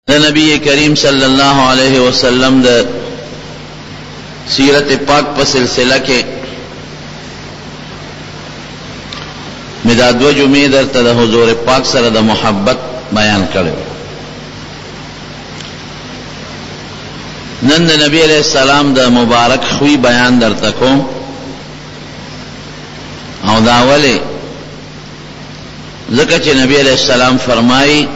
د نبی کریم صلی الله علیه وسلم د سیرت پاک په سلسله کې مې دا دوه جمعې درته د حضور پاک سره د محبت بیان کړی. نن د نبی علیہ السلام د مبارک خوی بیان درته کوم. او دا ولې؟ ځکه چې نبی علیہ السلام فرمایي،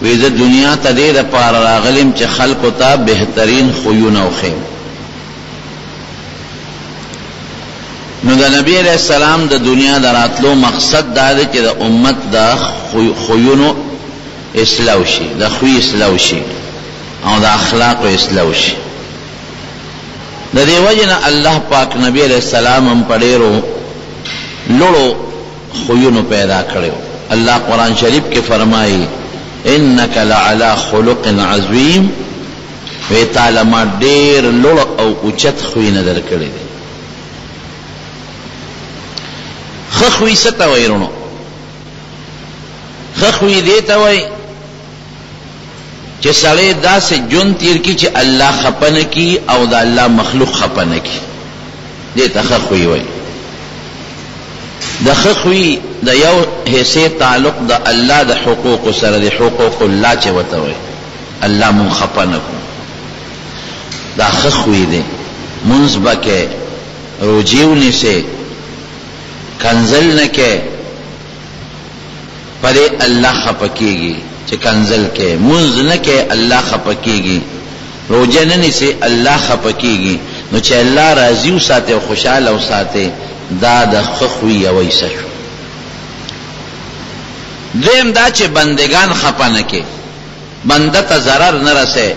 وی زه دنیا ته دې دپاره راغلم چې خلکو ته بهترین خویونه وښیم. نو د نبی علیہ السلام د دنیا د راتلو مقصد دا دی چې د امت د خویونو اصلاح وشي، د خوی اصلاح وشي او د اخلاقو اصلاح وشي. د دې وجې نه الله پاک نبی علیہ السلام هم په ډېرو لوړو خویونو پیدا کړی وو. الله قرآن شریف کې فرمایي، انک لعلی خلق عظیم، وی تا له ما ډېر لوړ او اوچت خویونه درکړي دي. ښه خوی څه ته وایي وروڼو؟ ښه خوی دې ته وایي چې سړی داسې ژوند تېر کړي چې الله خپه نه کړي او د الله مخلوق خپه نه کړي، دې ته ښه خوی وایي. د ښه خوی د یو حصې تعلق د الله د حقوقو سره دی، حقوق الله چې ورته وایي، الله مونږ خپه نه کړو، دا ښه خوی دی. لمونځ به کوې، روژې ونیسې، کنځل نه کوې، په دې الله خپه کېږي چې کنځل کوې، لمونځ نه کوې الله خپه کېږي، روژه نه نیسې الله خپه کېږي، نو چې الله راضي وساتې او خوشحاله وساتې دا د ښه خوی یوه حصه شوه. دویم دا چې بندګان خپه نه کړې، بنده ته ضرر نه رسوې،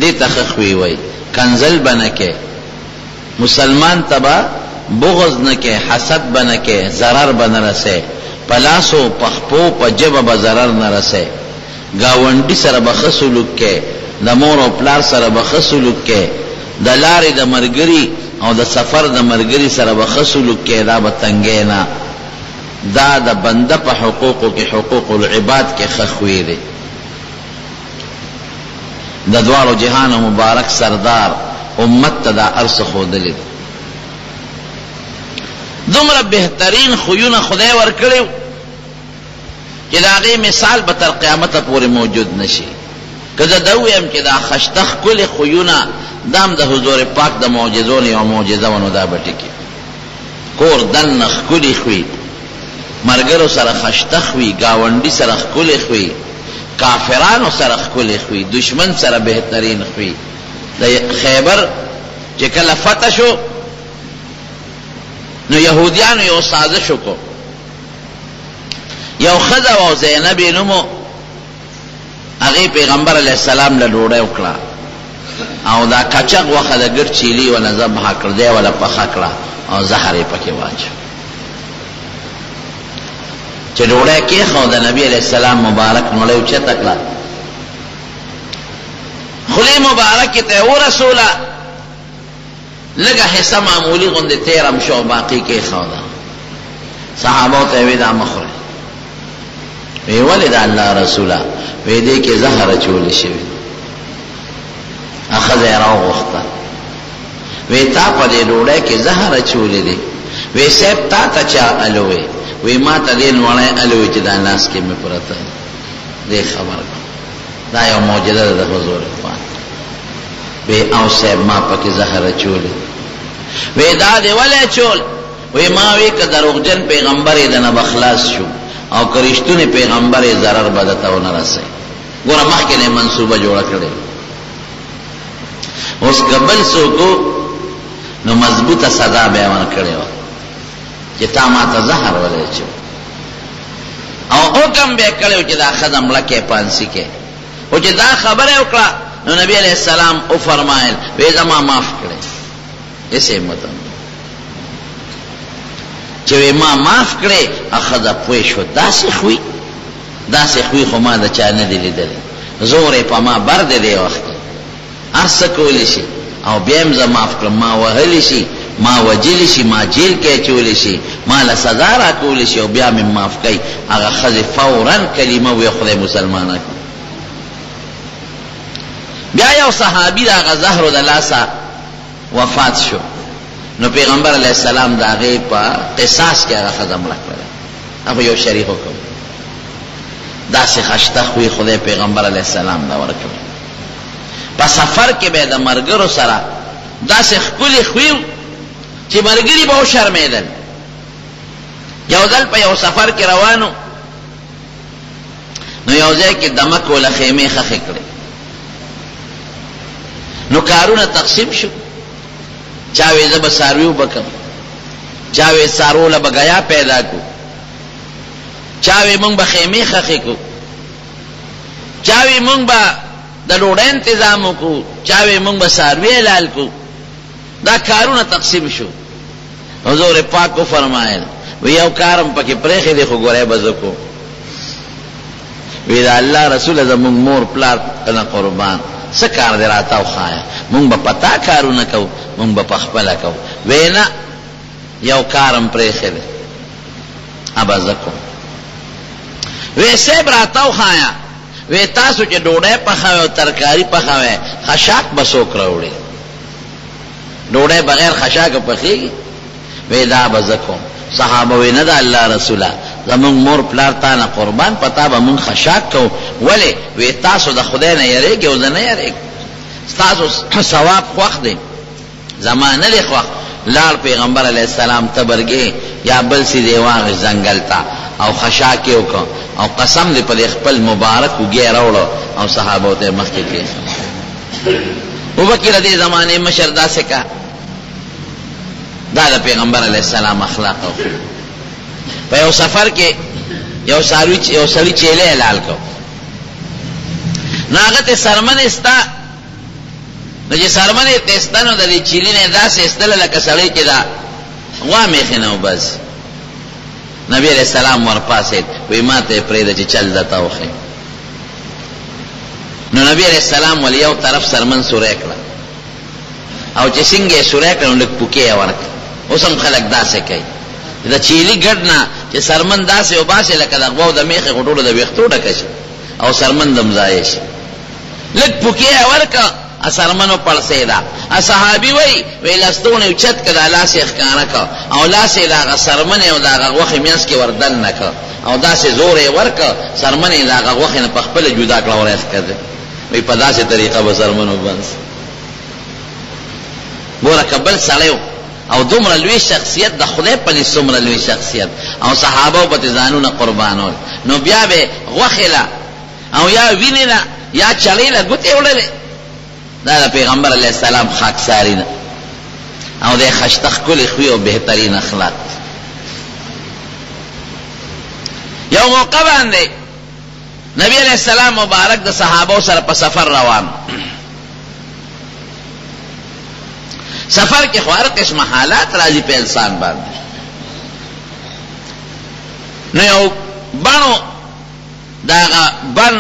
دې ته ښه خوی وایي، کنځل به نه کوې، مسلمان ته به بغض نه کوې، حسد به نه کوې، ضرر به نه رسوې، په لاسو، په خپو، په ژبه به ضرر نه رسوې، ګاونډي سره به ښه سلوک کوې، د مور او پلار سره به ښه سلوک کوې، د لارې د ملګري او د سفر د ملګري سره به ښه سلوک کوې، دا به تنګوې نه. دا د بنده په حقوقو کې، حقوق العباد کې، ښه خوی دی. د دواړو جهانو مبارک سردار امت ته دا هر څه ښودلي دي. دومره بهترین خویونه خدای ورکړي وو چې د هغې مثال به تر قیامته پورې موجود نه شي. که زه دا ووایم چې دا خشته ښکلي خویونه دا هم د حضور پاک د معجزو نه یوه معجزه وه، نو دا به ټیک وي. کور دننه ښکلي خوی، ملګرو سره خشته خوی، ګاونډي سره ښکلي خوی، کافرانو سره ښکلي خوی، دښمن سره بهترین خوی. د خیبر چې کله فتح شو نو یهودیانو یو سازش وکړو. یو ښځه وه او زینب یې نوم و، هغې پیغمبر علیه السلام له ډوډۍ وکړه او دا کچه غوښه د ګډ چیلي وله ذبح کړه، دی وله پخه کړه او زهر یې پکې واچو. چې ډوډۍ کېښوده، نبي علیه السلام مبارک نوړۍ اوچته کړه، خولې مبارکې ته یې ورسوله، لږه حصه معمولي غوندې تېره هم شوه، باقي کېښوده. صحابو ته یې وې دا مه خورئ. وی ولې د الله رسوله؟ وی دې کې زهر اچول شوي. ښځه یې راوغوښته، وی تا په دې ډوډۍ کې زهر اچولي دي. وی صاحب تا ته چا الوې؟ وی ما ته دې نوړی الوې چې دا لاس کې مې پرته دې خبر کړه. دا یو معجزه ده د حضور پاک. وی او صاحب ما پکې زهر اچولي. وی دا دې ولې اچول؟ وی ما وی که دروغجن پیغمبر یې دنه به خلاص شو او که رښتونی پیغمبر یې ضرر به درته ونه رسوي. ګوره مخکې نه یې منصوبه جوړه کړې. اوس که بل څوک و نو مضبوطه سزا به یې ورکړې وه چې تا ماته زهر ولې اچول او حکم به یې کړی و چې دا ښځه مړه کړې پانسي کړې. خو چې دا خبره یې وکړه نو نبي علیه السلام وفرمایل وی زما معاف کړې. هېڅ یې مه چې وې ما معاف کړې. ښځه پوه شوه داسې خوی، داسې خوی خو ما د چا نه دی لیدلی، زور یې په ما بر دی، دې وخت کې هر څه کولی شي او بیا هم زه معاف کړم، ما وهلی شي، ما وژلی شي، ما جیل کې اچولی شي، ما له سزا راکولی شي او بیا مې معاف کوي. هغه ښځې فورا کلمه وویل، خدای مسلمانه کړه. بیا یو صحابي د هغه زهرو د لاسه وفات شو، نو پیغمبر علیه السلام د هغې په قصاص کې هغه ښځه مړه کړله. دا خو یو شرعي حکم. داسې خشته خوی خدای پیغمبر علیه السلام له ورکړی. په سفر کې به د ملګرو سره داسې ښکلي خوی چې ملګري به وشرمېدل. یو ځل په یو سفر کې روانو، نو یو ځای کې دمه کوله، خیمې ښخې کړې، نو کارونه تقسیم شو. چا وې زه به څاروي اوبه کړم، چا وې څاروو له به ګیا پیدا کړو، چا وې مونږ به خیمې ښخې کړو، چا وې مونږ به د ډوډۍ انتظام وکړو، چا وې مونږ به څاروي حلال کړو. دا کارونه تقسیم شو. حضور پاک وفرمایل، وی یو کار هم پکې پرېښی دی، خو ګورې به زه کوم. وی د الله رسوله زموږ مور پلار نه قربان، څه کار دی راته وښایه، موږ به په تا کارونه کوو، موږ به په خپله کوو. وی نه، یو کار هم پرېښی دی، هغه به زه کوم. وی صاحب راته وښایه، وی تاسو چې ډوډۍ پخوئ او ترکاري پخوئ، خشاک به څوک راوړي؟ ډوډۍ بغیر خشاکه پخېږي؟ وی دا به زه کوم. صحابه وی نه د الله رسوله، زموږ مور پلار تا نه قربان، په تا به موږ خشاک کوو. ولې؟ وی تاسو د خدای نه یریږئ او زه نه یریږم، ستاسو ثواب خوښ دی زما نه دی خوښ. لاړ پیغمبر علیه السلام تبرګې یا بل څیز یې واخیست ځنګل ته او خشاک یې وکړ او قسم دې په دې خپل مبارک اوږې یې راوړ او صحابو ته یې مخکې کېښود. وبکې د دې زمانې مشر داسې کا. دا د پیغمبر علیه السلام اخلاق او خوی. په یو سفر کې یو ساروی یو سړي چیلې حلال کړ، نو هغه ته سرمن ایسته، نو چې سرمن یې ته ایسته نو د دې چیلې نه یې داسې ایستله لکه سړی چې دا غوا مېښې نه وباسي. نبی علیه السلام ورپاڅېد، وایي ما ته یې پرېږده چې چل درته وښیم. نو نبی علیه السلام ول یو طرف سرمن سوری کړه او چې څنګه یې سوری کړه نو لږ پوکې یې ورکړه. اوس هم خلک داسې کوي، د چیلي ګډ نه چې سرمن داسې وباسي لکه د غواو د مېښې خو ټولو د ویښتو ډکه شي او سرمن د مزایې شي. لږ پوکې یې ورکړه، سرمن وپړسېده. صحابي وایي، وایي لستوڼی اوچت کړه، دا لاس یې ښکاره کړ او لاس یې د هغه څرمنې او د هغه غوښې منځ کې ور دننه کړ او داسې زور یې ورکړ، څرمن یې د هغه غوښې نه په خپله جدا کړه او راښکته. وایي په داسې طریقه به څرمن وباسي. ګوره که بل سړی و او دومره لوی شخصیت، د خدای په نزد څومره لوی شخصیت او صحابه به ترې ځانونه قربانول، نو بیا به غوښې له او یا وینې له یا چړې له ګوتې وړلې. دا د پیغمبر علیه السلام خاکساري ده او د خشته ښکلي خوی او بهترین اخلاق. یو موقع باندې نبی علیه السلام مبارک د صحابو سره په سفر روان، سفر کې خو هر قسمه حالات راځي په انسان باندې. نو یو بڼو د هغه بڼ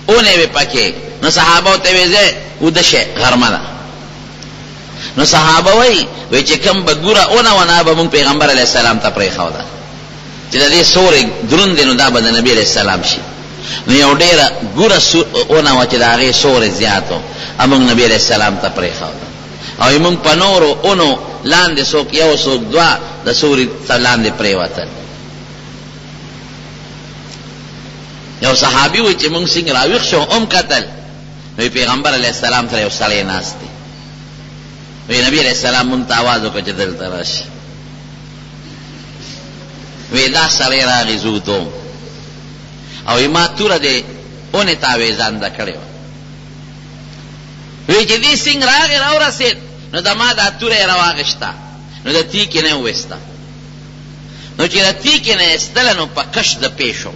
اونې وې پکې، نو صحابو ته وې ځئ وده شئ غرمه ده. نو صحابه وایي، وایي چې کوم به ګوره اونه وه نه به مونږ پیغمبر علیه السلام ته پرېښوده چې د دې سوری دروند دی نو دا به د نبي علیه السلام شي. نو یو ډېره ګوره اونه وه چې د هغې سوری زیات و، مونږ نبي علیه السلام ته پرېښوده او مونږ په نورو اونو لاندې څوک یو څوک دوه د سوري ته لاندې پرېوتل. یو صحابي وایي چې مونږ څنګه راویښ شو هم کتل، نو پیغمبر علیه السلام سره یو سړی ناست دی. وی نبی علیه السلام مونږ ته आवाज وکړ چې دلته راشي. وی دا سړی راغی زودو او ما توره دې اونې ته آویزانده کړې وه. وی چې دې څنګه راغی راورسېد نو د ما دا توره یې راواخیسته، نو د تیکې نه یې وویسته. نو چې د تیکې نه یې ایستله نو په کش د پې شوم،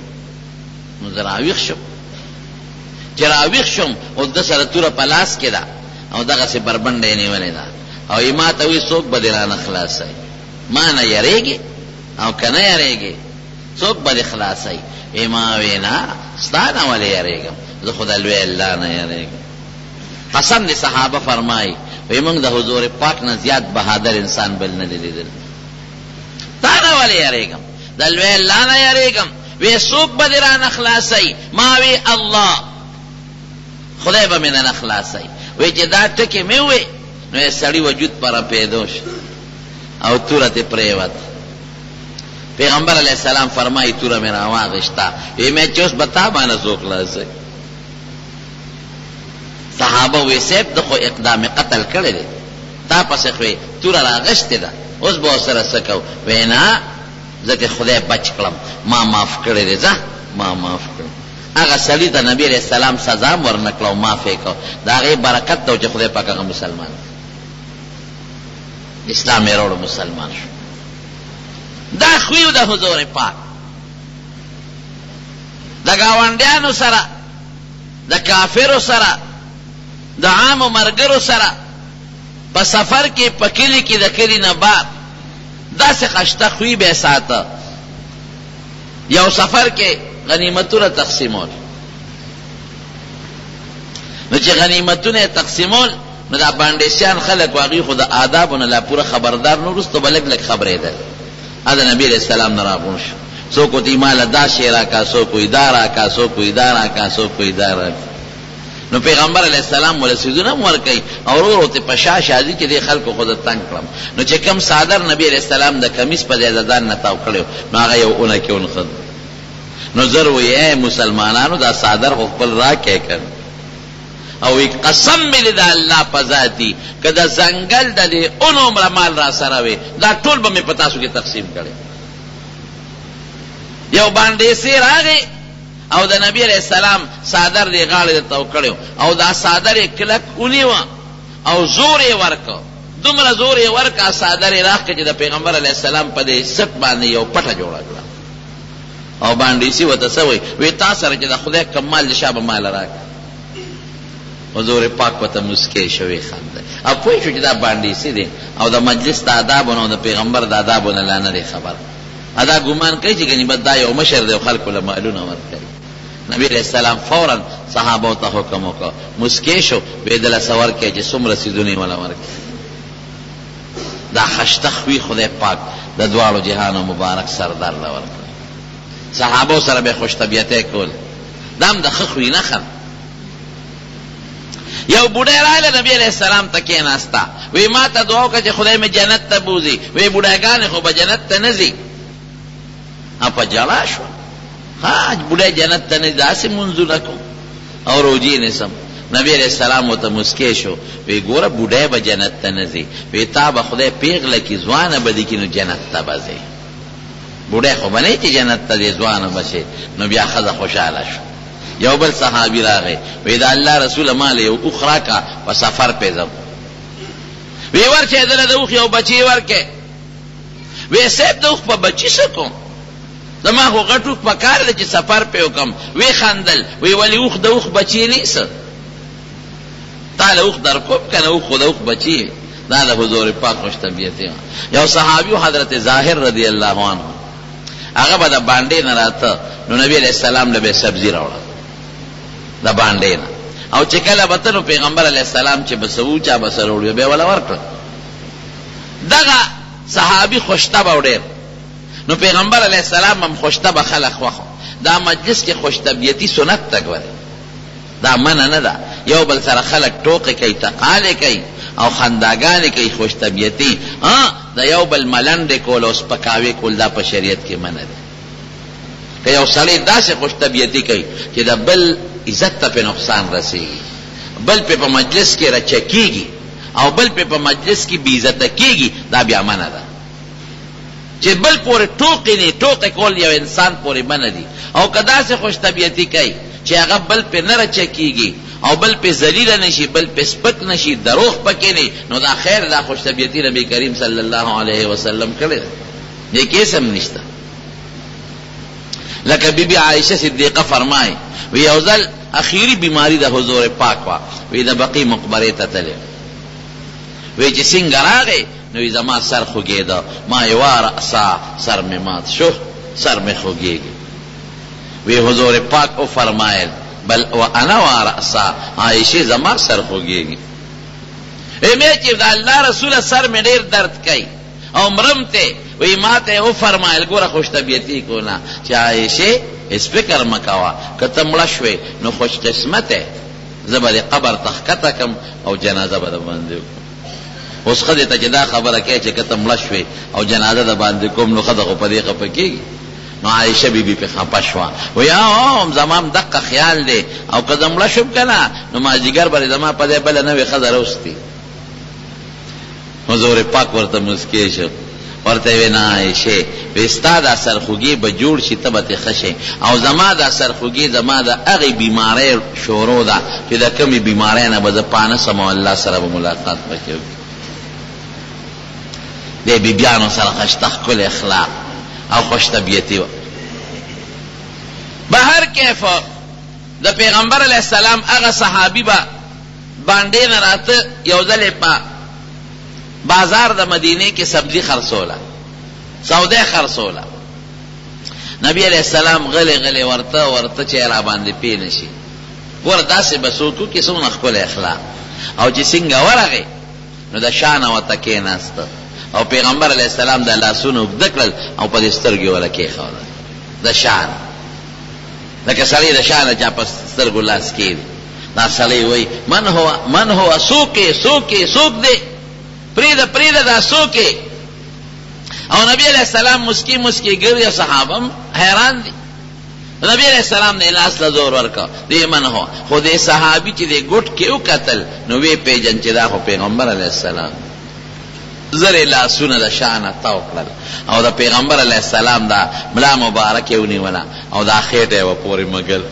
نو زه راویښ شوم. چې راویښ شوم اوس ده سره توره په لاس کې ده او دغسې بربنډه یې نیولې ده او یې ما ته وایي څوک به دې رانه خلاصوي، ما نه یریږې او که نه یریږې څوک به دې خلاصوي؟ وایي ما وې نه، ستا نه ولې یریږم، زه خو د لوی الله نه یریږم. قسم دې صحابه فرمایي وایي موږ د حضور پاک نه زیات بهادر انسان بل نه دی لیدلی. تا نه ولې یریږم، د لوی الله نه یریږم. وې څوک به دې رانه خلاصوي؟ ما وې الله. خدای به مې درنه خلاصوي. وایي چې دا ټکي مې وویل نو د سړي وجود په رپېدو شو او توره ترې پرېوته. پیغمبر علیه السلام فرمایي توره مې راواخیسته، وایي مې چې اوس به تا مانه څوک خلاصوي؟ صحابه وی صاحب ده خو اقدام قتل کړی دی تا پسې خو یې توره راغشتې ده اوس به ورسره څه کوو؟ وی نه زه ترې خدای بچ کړم ما معاف کړی دی ځه ما معاف کړی. هغه سړي ته نبي علیه السلام سزا هم ورنه کړه او معاف یې کړ. د هغې برکت دی چې خدای پاک هغه مسلمان کړ. اسلام یې راوړ مسلمان شو. دا خوی و د حضور پاک د ګاونډیانو سره، د کافرو سره، د عامو مرګرو سره، په سفر کې، په کلي کې، د کلي نه بار داسې خشته خوی به یې ساته. یو سفر کې غنیمتونه تقسیمول، نو چې غنیمتونه یې تقسیمول نو دا بانډیسیان خلک وو، هغوی خو د آدابو نه لا پوره خبردار نه وو، وروسته به لږ لږ خبرېدل. د نبي علیه السلام نه راغونډ شو، څوک ورته وایي ماله دا شی راکړه، څوک وایي دا راکړه، څوک وایي دا راکړه، څوک وایي دا راکړه. نو پیغمبر علیه السلام ورله څیزونه هم ورکوي او ورو ورو ترې په شا شا ځي چې دې خلکو خو زه تنګ کړم. نو چې کوم څادر نبي علیه السلام د کمیس په ځای د ځان نه تاو کړی و نو هغه یو اونه کې ونښت. نو زر وایي ای مسلمانانو دا څادر خو خپل راکړئ که نه. او وی قسم مې دې د الله په ذات وي که د ځنګل د دې اونو عمره مال راسره وی دا ټول به مې په تاسو کې تقسیم کړی. یو باندې راغی او د نبی علیه السلام څادر دې غاړې ته تاو کړی او دا څادر یې کلک ونیوه او زور یې ورکړ، دومره زور یې ورکړ څادر یې راښکه چې د پیغمبر علیه السلام په دې څټ باندې یو پټه جوړه کړه. او باندې ورته څه وایي؟ وایي تا سره چې د خدای کوم مال دی شابه ماله راکړه. حضور پاک ورته موسکی شو، ویې خندل او پوه شو چې دا باندې دی او د مجلس د آدابو نه او د پیغمبر د آدابو نه لا نه دی خبر. دا ګومان کوي چې ګنې بس دا یو مشر دی او خلکو له مالونه ورکوي. نبي علیه السلام فورا صحابو ته حکم وکړ، موسکی شو، ویې دله څه ورکړئ چې څومره څیزونه یې وله ورکړي. دا خشته خوی خدای پاک د دواړو جهانو مبارک سردار له ورکړ. صحابو سره به خوش طبیعتی کول، دا هم د ښه خوی نښه ده. یو بوډۍ راغله نبی علیه السلام ته کېناسته، وی ما ته دعا وکړه چې خدای مې جنت ته بوځي. وی بوډاګانې خو به جنت ته نه ځي. په ژړا شوه، ها بوډۍ جنت ته نه ځي، داسې لمونځونه کوم او روژې نیسم. نبی علیه السلام ورته موسکی شو، وی ګوره بوډۍ به جنت ته نه ځي، وی تا به خدای پېغله کړي، ځوانه به دې کړي نو جنت ته به ځې. بوډۍ خو به نه چې جنت ته ځې، ځوانه به شې. نو بیا ښځه خوشحاله شوه. یو بل صحابي راغی، وی د الله رسوله ما له یو اوښ راکړه په سفر پې ځم. وی ورشه دله د اوښ یو بچی ورکړه. وی صاحب د اوښ په بچي څه کوم، زما خو غټ اوښ په کار دی چې سفر پې وکړم. وی خندل، وی ولې اوښ د اوښ بچی نه څه، تا له اوښ درکوم که نه، اوښ خو د اوښ بچی وي. دا د حضور پاک خوش طبیعتي وه. یو صحابي حضرت ظاهر رضی الله عنه، هغه به د بانډې نه راته نو نبی علیه السلام له به سبزي راوړه د بانډې نه، او چې کله به ته نو پیغمبر علیه السلام چې به څه وو چا به څه راوړي به یې وله ورکړه. دغه صحابي خوشطبع و ډېر، نو پیغمبر علیه السلام هم خوشطبع خلک خوښ. دا مجلس کې خوشطبیعتي سنت ته ګورې، دا منع نه ده، یو بل سره خلک ټوقې کوي، تقالې کوي او خنداګانې کوي، خوش طبیعتي، ها د یو بل ملنډې کول او سپکاوی کول دا په شریعت کې منع دي. که یو سړی داسې خوش طبیعتي کوي چې د بل عزت ته پرې نقصان رسېږي، بل پرې په مجلس کې رچه کېږي او بل پرې په مجلس کې بې عزته کېږي، دا بیا منع ده. چې بل پورې ټوقې نی، ټوقې کول یو انسان پورې منع دي، او که داسې خوش طبیعتي کوي چې هغه بل پرې نه رچه کېږي او بل پرې ذلیل نه شي، بل پرې سپک نه شي، دروغ پکې نه، نو دا خیر، دا خوش طبیعتي نبي کریم صلی الله علیه وسلم کړې ده، دې کې هېڅ هم نشته. لکه بی بی عائشه صدیقه فرمایي، وی یو ځل اخیري بیماري د حضور پاک وه، وی د بقیع مقبرې ته تللی، وی چې څنګه راغی نو وی زما سر خوږېده، ما یې وا رأسا، سر مې مات شو، سر مې خوږېږي. وی حضور پاک وفرمایل، بل وانا وا رأسا، عائشې زما سر خوږېږي. وی مې چې د الله رسوله سر مې ډېر درد کوي او مرم ته، وی ما ته یې وفرمایل، ګوره خوش طبیعتي کوله چې عائشې هېڅ فکر مه کوه، که ته مړه شوې نو خوش قسمته یې. زه به دې قبر ته ښکته کړم او جنازه به درباندې وکړم. اوس ښځې ته چې دا خبره کوې چې که ته مړه شوې او جنازه درباندې کوم نو ښځه خو په دې خفه کېږي. نو عائشه بي بي پې خفه شوه، وایي هو هم زما هم دقه خیال دی او که زه مړه شوم که نه نو مازدیګر به دې زما په ځای بله نوې ښځه راوستي. حضور پاک ورته موسکی شو، ورته یې وې نه عایشې، وې ستا دا سرخوږی به جوړ شي ته به ترې ښه شې او زما دا سرخوږی زما د هغې بیمارۍ شروع ده چې د کومې بیمارۍ نه به زه پانه سم او الله سره به ملاقات پکې وکړم. دې بیبیانو سره خشته ښکلی اخلاق او خوش طبیعتي وه. بهر کیف د پیغمبر علیه السلام هغه صحابي به بانډې نه راته یو ځل یې په بازار د مدینې کې سبزي خرڅوله، سودا یې خرڅوله. نبي علیه السلام غلی غلی ورته ورته چې راباندې پوه نه شي. ګوره داسې به څوک وکړي څومره ښکلی اخلاق او چې څنګه ورغی نو د شا نه ورته کېناسته او پیغمبر علیه السلام د لاسونه اوږده کړل او په دې سترګې وله کېښودل د شا نه لکه سړی د شا نه چا په سترګو لاس کېږدي. دا سړی وایي، من هو، من هو، څوک یې، څوک یې، څوک دی؟ پرېږده، پرېږده، دا څوک یې؟ او نبی علیه السلام مسکی مسکی ګرځي او صحابه هم حیران دي. نبی علیه السلام نه لاس له زور ورکړ، دی من هو، خو دې صحابي چې دې ګوټ کې وکتل نو ویې پېژند چې دا خو پیغمبر علیه السلام دی. زر یې لاسونه د شا نه تاو کړل او د پیغمبر علیه السلام دا ملا مبارک یې ونیوله او دا خېټه یې ورپورې مږل.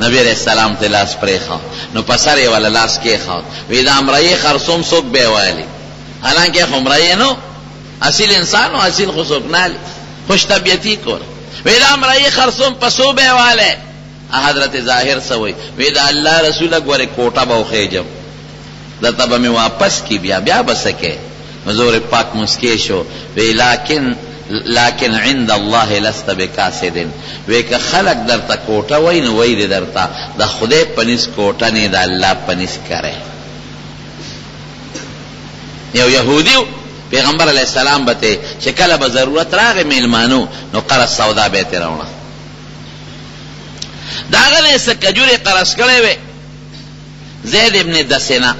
نبی علیه السلام ته لاس پرېښود نو په سر یې وله لاس کېښود، وی دا مریې خرڅوم څوک به یې والي؟ حالانکه خو مریې نه و، اصیل انسان و، اصیل خو څوک نه الي، خوش طبیعتي کوله، وی دا مریې خرڅوم په څو به یې والې؟ حضرت ظاهر څه وایي؟ وی د الله رسوله ګورې کوټه به وخېژم درته به مې واپس کړي بیا بیا به څه کوې؟ حضور پاک مسکی شو وی لکن لکن عند الله لست بکاسد وی که خلق درته کوټه وای نو وای دې درته د خدای په نس کوټه نه د الله په نس کره. یو یهودي پیغمبر علیه السلام به ته چې کله به ضرورت راغی میلمانو نو قرض سودا به یې راوړه. د هغه نه یې څه کجورې قرض کړی وې زید ابن دسنه.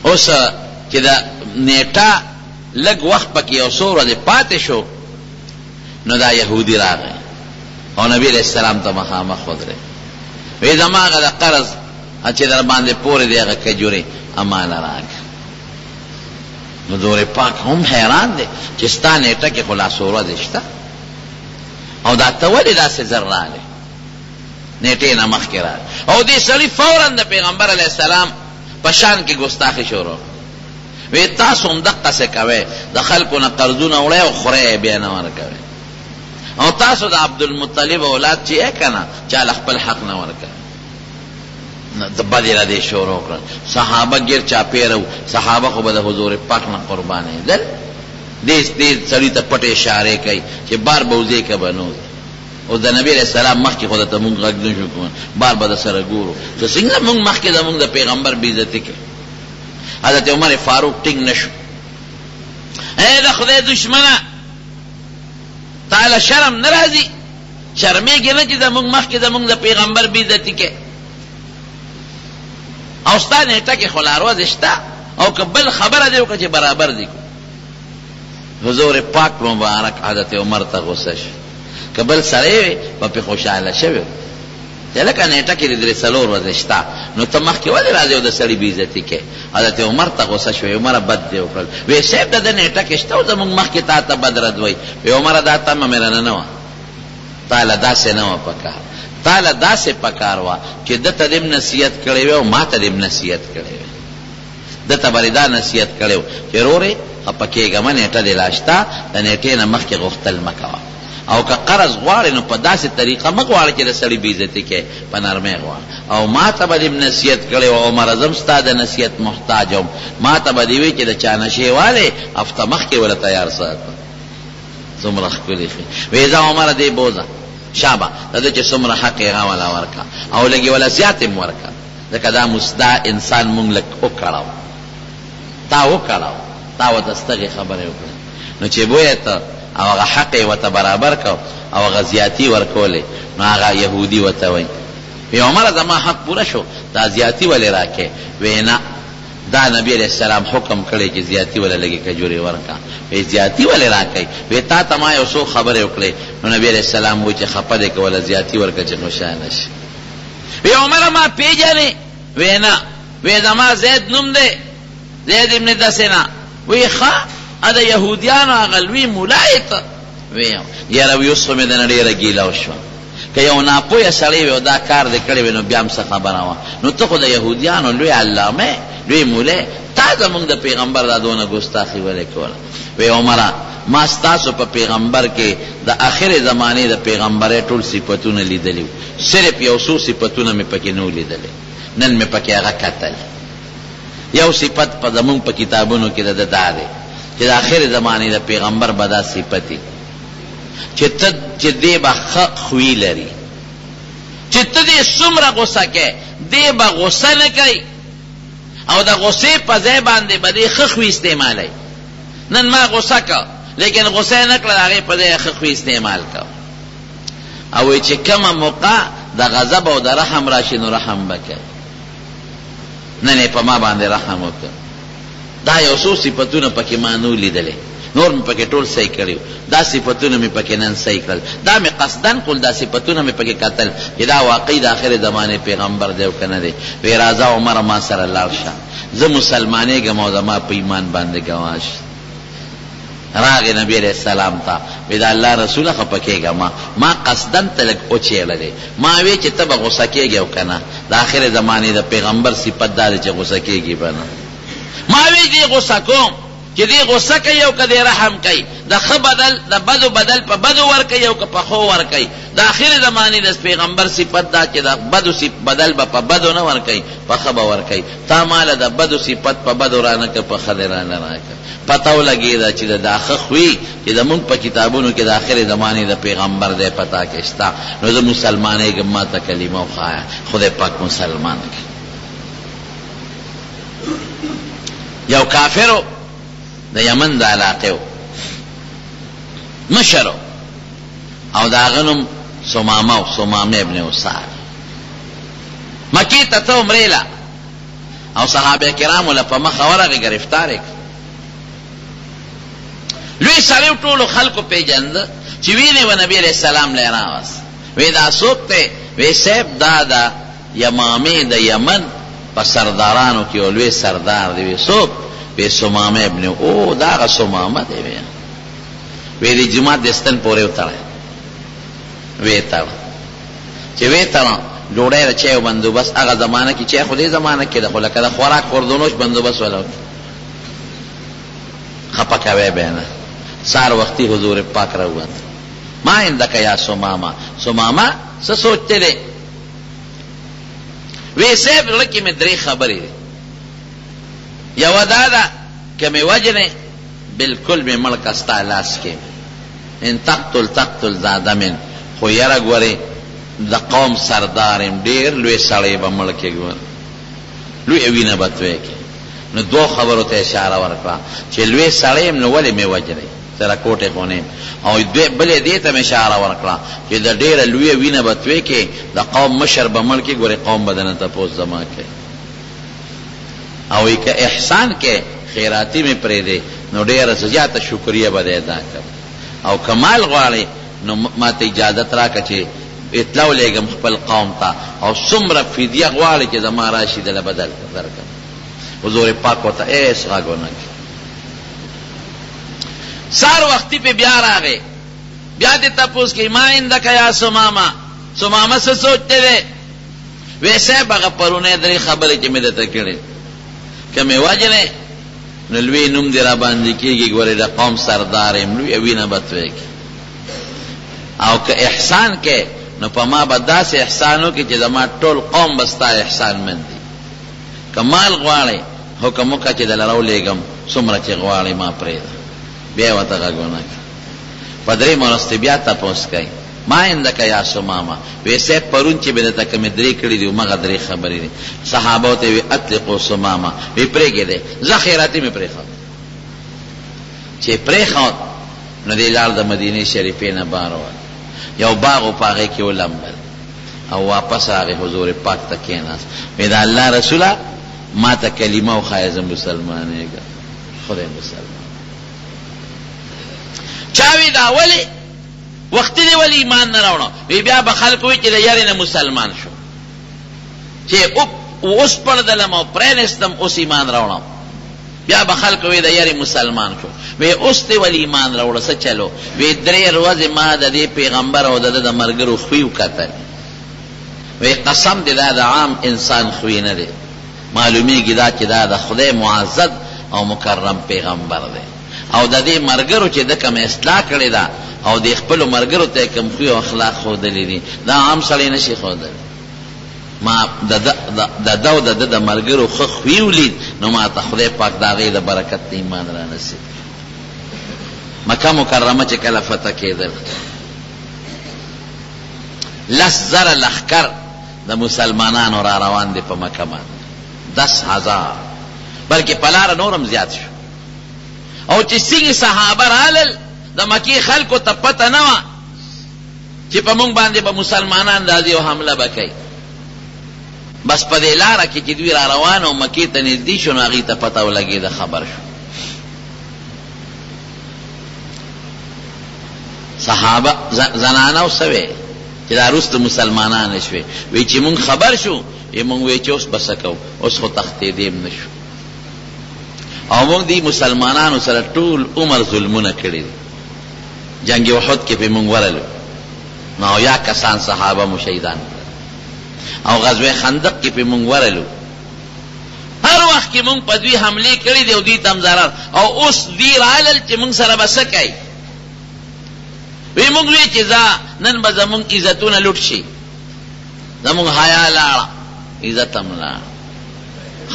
اوس چې د نېټه لږ وخت پکې یو څو ورځې پاتې شو نو دا یهودي راغی او نبي علیه السلام ته مخامخ ودرېد، وی زما هغه د قرض چې در باندې پورې دی هغه کجورې امانه راکړه. نو حضور پاک هم حیران دی چې ستا نېټه کې خو لا څو ورځې شته او دا ته ولې داسې زر راغلې؟ نېټې نه مخکې راغی او دې سړي فوراً د پیغمبر علیه السلام په شان کې ګستاخي شروع کړه، وی تاسو هم دقسې کوئ، د خلکو نه قرضونه وړئ او خورئ یې بیا نه ورکوئ، او تاسو د عبدالمطلب اولاد چې یې که نه چا له خپل حق نه ورکوئ. د بدې ردې شروع کړل، صحابه ګیر چاپېره وو، صحابه خو به د حضور پاک نه قربانېدل، دې دې سړي ته پټې اشارې کوي چې بار به وځې که به نه وځې. اوس د نبی علیه السلام مخکې خو درته مونږ غږ نه شو کولی، بار به درسره ګورو ته څنګه مونږ مخکې زمونږ د پیغمبر بې عزتي کوې. حضرت عمر فاروق ټینګ نه شو، ای د خدای دښمنه تا له شرم نه راځي، شرمېږې نه چې زمونږ مخکې زمونږ د پیغمبر بې عزتي کوې، او ستا نېټه کې خو لا ورځې شته، او که بل خبره دې وکړه چې برابر دې کړو. حضور پاک مبارک حضرت عمر ته غوسه شو، که بل سړی وی به پرې خوشحاله شوی و چې هلکه نېټه کې دې درې څلور ورځې شته نو ته مخکې ولې راځې او د سړي بې عزتي کوې؟ حضرت عمر ته غوسه شو، عمره بد دې وکړل. وی صاحب د ده نېټه کې شته او زموږ مخکې تا ته بد رد وایي. وی عمره دا تمه مې رانه نه وه، تا له داسې نه وه پکار، تا له داسې پکار وه چې ده ته دې هم نصیحت کړی وی او ما ته دې هم نصیحت کړی وی. ده ته به دې دا نصیحت کړی و چې روره خپه کېږه مه، نېټه دې لا شته، د نېټې نه مخکې غوښتل مه کوه او که قرض غواړې نو په داسې طریقه مه غواړه چې د سړي بې عزتي کوې، په نرمۍ غواړه. او ما ته به دې هم نصیحت کړی و، عمره زه هم ستا د نصیحت محتاج وم، ما ته به دې وې چې د چا نشې والې هفته مخکې وله تیار ساته. څومره ښکلي ښې وې ځه عمره دې بوځه، شابه د ده چې څومره حق یې هغه وله ورکړه او لږ یې وله زیات هم ورکړه. ځکه دا دا انسان مونږ لږ وکړاو، تا وکړاو، تا ورته ستغې خبرې وکړې، نو چې بویه ته او هغه حق یې ورته برابر کړ او هغه زیاتي ورکولې، نو هغه یهودي ورته وایي، وی عمره زما حق پوره شو دا زیاتی ولې راکې؟ وی نه دا نبی علیه السلام حکم کړی چې زیاتی وله لږې کجورې ورکړه. وی زیاتی ولې راکوې؟ وی تا ته ما یو څو خبرې وکړې نو نبی علیه السلام وی چې خپه دې که وله زیاتی ورکړه چې خوشحاله شي. وی عمره ما پیژنې؟ وی نه. وی زما زید نوم دی زید ابن دسنه. وی ښه د یهودیانو هغه لوی ملا یې ته؟ وی یاره وی اوس خو مې درنه ډېره ګیله وشوه. که یو ناپوهه سړی وی او دا کار دې کړی وی نو بیا هم څه خبره وه، نو ته خو د یهودیانو لوی علامه یې، لوی مولی یې، تا زموږ د پیغمبر دا دونه ګستاخي ولې کوله؟ وی عمره! ما ستاسو په پیغمبر کې د اخرې زمانې د پیغمبرۍ ټول صفتونه لیدلي وو، صرف یو څو صفتونه مې پکې نه وو لیدلي، نن مې پکې هغه کتل. یو صفت په زموږ په کتابونو کې د ده دا دی چې د اخرې زمانې د پیغمبر به دا صفت وي. چې ته چې دی به ښه خوی لري چې ته دې څومره غوسه کې دی به غوسه نه کوي او د غوسې په ځای باندې به دی ښه خوی استعمالوي. نن ما غوسه کړ لیکن غوسه یې نه کړه، د هغې په ځای یې ښه خوی استعمال کړ. او وایي چې کومه موقع د غضب او د رحم راشي نو رحم به کوي. نن یې په ما باندې رحم وکړ. دا یو څو صفتونه پکې ما نه وو لیدلې، نور مې پکې ټول صحیح کړي وو، دا صفتونه مې پکې نن صحیح کړل، دا مې قصداً کول، دا صفتونه مې پکې کتل چې دا واقعي د اخرې زمانې پیغمبر دی او که نه دی. وې راځه عمره ما سره لاړ شه، زه مسلمانېږم او زما په ایمان باندې ګواه شه. راغی نبی علیه السلام ته، وې د الله رسوله خفه کېږه مه، ما قصداً ته لږ وچېړلې، ما وې چې ته به غوسه کېږې او که نه، د اخرې زمانې د پیغمبر صفت دا دی چې غوسه کېږي به نه. ما وی دی غوسه کوم چې دی غوسه کوي او که دی رحم کوي، د ښه بدل د بدو بدل په بدو ورکوي او که په ښو ورکوي. د اخرې زمانې د پیغمبر صفت دا چې د بدو بدل به په بدو نه ورکوي، په ښه به ورکوي. تا ماله د بدو صفت په بدو رانه کړ، په ښه دې راله راکړ. پته ولګېده چې د دا ښه خوی چې زموږ په کتابونو کې د اخرې زمانې د پیغمبر دی په تا کې شته، نو زه مسلمانېږم، ماته کلمه وښایه، خدای پاک مسلمان کړ. یو کافر و، د یمن د علاقې و، مشر و، او د هغه نوم ثمامه و، ثمامه ابن اسال. مکې ته ته عمرې له او صحابه کرامو له په مخه ورغی، ګرفتار یې کړ. لوی سړی و، ټولو خلکو پېژند، چې وینې و نبي علیه السلام له یې راوست. وې دا څوک دی؟ وې صاحب دا د یمامې د یمن په سردارانو کې یو لوی سردار دی. وې څوک؟ وې ثمامه ابن او دا هغه ثمامه دی. وې وې د جومات د ستن پورې وتړی. وې تړه چې وې تړه ډوډۍ د چایو بندوبست هغه زمانه کې چای خو دې زمانه کې ده خو لکه د خوراک خوردونوش بندوبست ولا وکړي خپه کوی به نه. سهار وختي حضور پاک راووت. ما عندک یا ثمامه، ثمامه څه سوچ دی؟ وی صاحب زړه کې مې درې خبرې دي. یوه دا ده که مې وژنې بالکل مې مړ که ستا لاس کې ان تقتل تقتل ذا دم خو یره ګورې د قوم سردار یم ډېر لوی سړی به مړ کې ګور لویه وینه به توی کې. نو دوو خبرو ته اشاره ورکړه چې لوی سړی یم نو ولې مې وژنې، زه رکوټی خو نه یم. او بلې دې ته مې اشاره ورکړه چې د ډېره لویه وینه به توی کې، د قوم مشر به مړ کې، ګورې قوم به درنه تپوس زما کوي. او وایي که احسان کې خیراتي مې پرېږدې نو ډېره زیاته شکریه به دې ادا کړم، او که مال غواړې نو ماته اجازت راکړه چې اطلاع ولېږم خپل قوم ته او څومره فدیه غواړې چې زما راشي دله به درکړم. حضور پاک ورته هېڅ غږ ونه کړ. سهار وختي پې بیا راغی، بیا ترې تپوس کوي، ما عندک یا ثمامه، ثمامه څه سوچ دې دی؟ وې صاحب هغه پرونۍ درې خبرې چې مې درته کړې، که مې وژنې نو لوی نوم دې راباندې کېږي، ګورې د قوم سردار یم، لویه وینه به توی کړې، او که احسان کوې نو په ما به داسې احسان وکړې چې زما ټول قوم به ستا احسانمند وي. که مال غواړې حکم وکړه چې دله راولېږم، څومره چې غواړې ما پرېږده. بیا یې ورته غږ ونه کړ. په درېیمه ورځ ترې بیا تپوس کوي، ما عندک یا ثمامه؟ وې صاحب پرون چې مې درته کومې درې کړې دي همغه درې خبرې دي. صحابو ته یې وې اطلقو ثمامه، وې پرېږدی، ځه خیراتي مې پرېښود. چې پرېښود نو دی لاړ د مدینې شریفې نه بار ووت، یو باغ و په هغې کې ولمبل. او واپس راغی حضور پاک ته کېناست، وې د الله رسوله ما ته کلمه وښایه زه مسلمانېږم. خدای مسلمان چا وی دا ولې وختي دې ولې ایمان نه راوړو؟ وی بیا به خلک وایي چې د یرې نه مسلمان شو، چې وسپړدلم او پرېنستم اوس ایمان راوړم. بیا به خلکو وی د یری مسلمان شو. وی اوس دې ولې ایمان راوړ څه چلو؟ وی درې ورځې ما د دې پیغمبر او د ده د ملګرو خوی وکتل، وی قسم دې دا د عام انسان خوی نه دی، معلومیږي دا چې دا د خدای معزز او مکرم پیغمبر دی او د دې ملګرو چې ده کومه اصلاح کړې ده او دې خپلو ملګرو ته یې کوم خوی او اخلاق ښودلي دي دا عام سړی نه شي ښودلی. ما د ده او د ده د ملګرو ښه خوی ولید نو ما ته خدای پاک د هغې د برکت نه ایمان را نصیب کړ. مکه مکرمه چې کله فتح کېدله 10,000 لښکر د مسلمانانو را روان دی په مکه باندې، 10,000، بلکې په لاره نور هم زیات شو. او چې څنګه صحابه رالل د مکې خلکو ته پته نه وه چې په مونږ باندې به مسلمانان راځي او حمله به کوي. بس په دې لاره کې چې دوی را روان او مکې ته نږدې شو نو هغوی ته پته ولګېده، خبر شو. صحابه زنانو څه وې چې دا وروسته مسلمانان شوې، وی چې مونږ خبر شو، یې مونږ وی چې اوس به څه کوو، اوس خو تښتېدې هم نه شو او مونږ دې مسلمانانو سره ټول عمر ظلمونه کړي دي. جنګ احد کې پې مونږ ورلو نو 70 کسان صحابه مو شهیدان کړل او غزوه خندق کې پې مونږ ورلو. هر وخت کې مونږ په دوی حملې کړې دي او دوی ته هم ضرر، او اوس دوی رالل چې مونږ سره به څه کوي. وی مونږ وی چې ځه نن به زمونږ عزتونه لوټ شي، زمونږ حیا لاړه، عزت هم لاړ،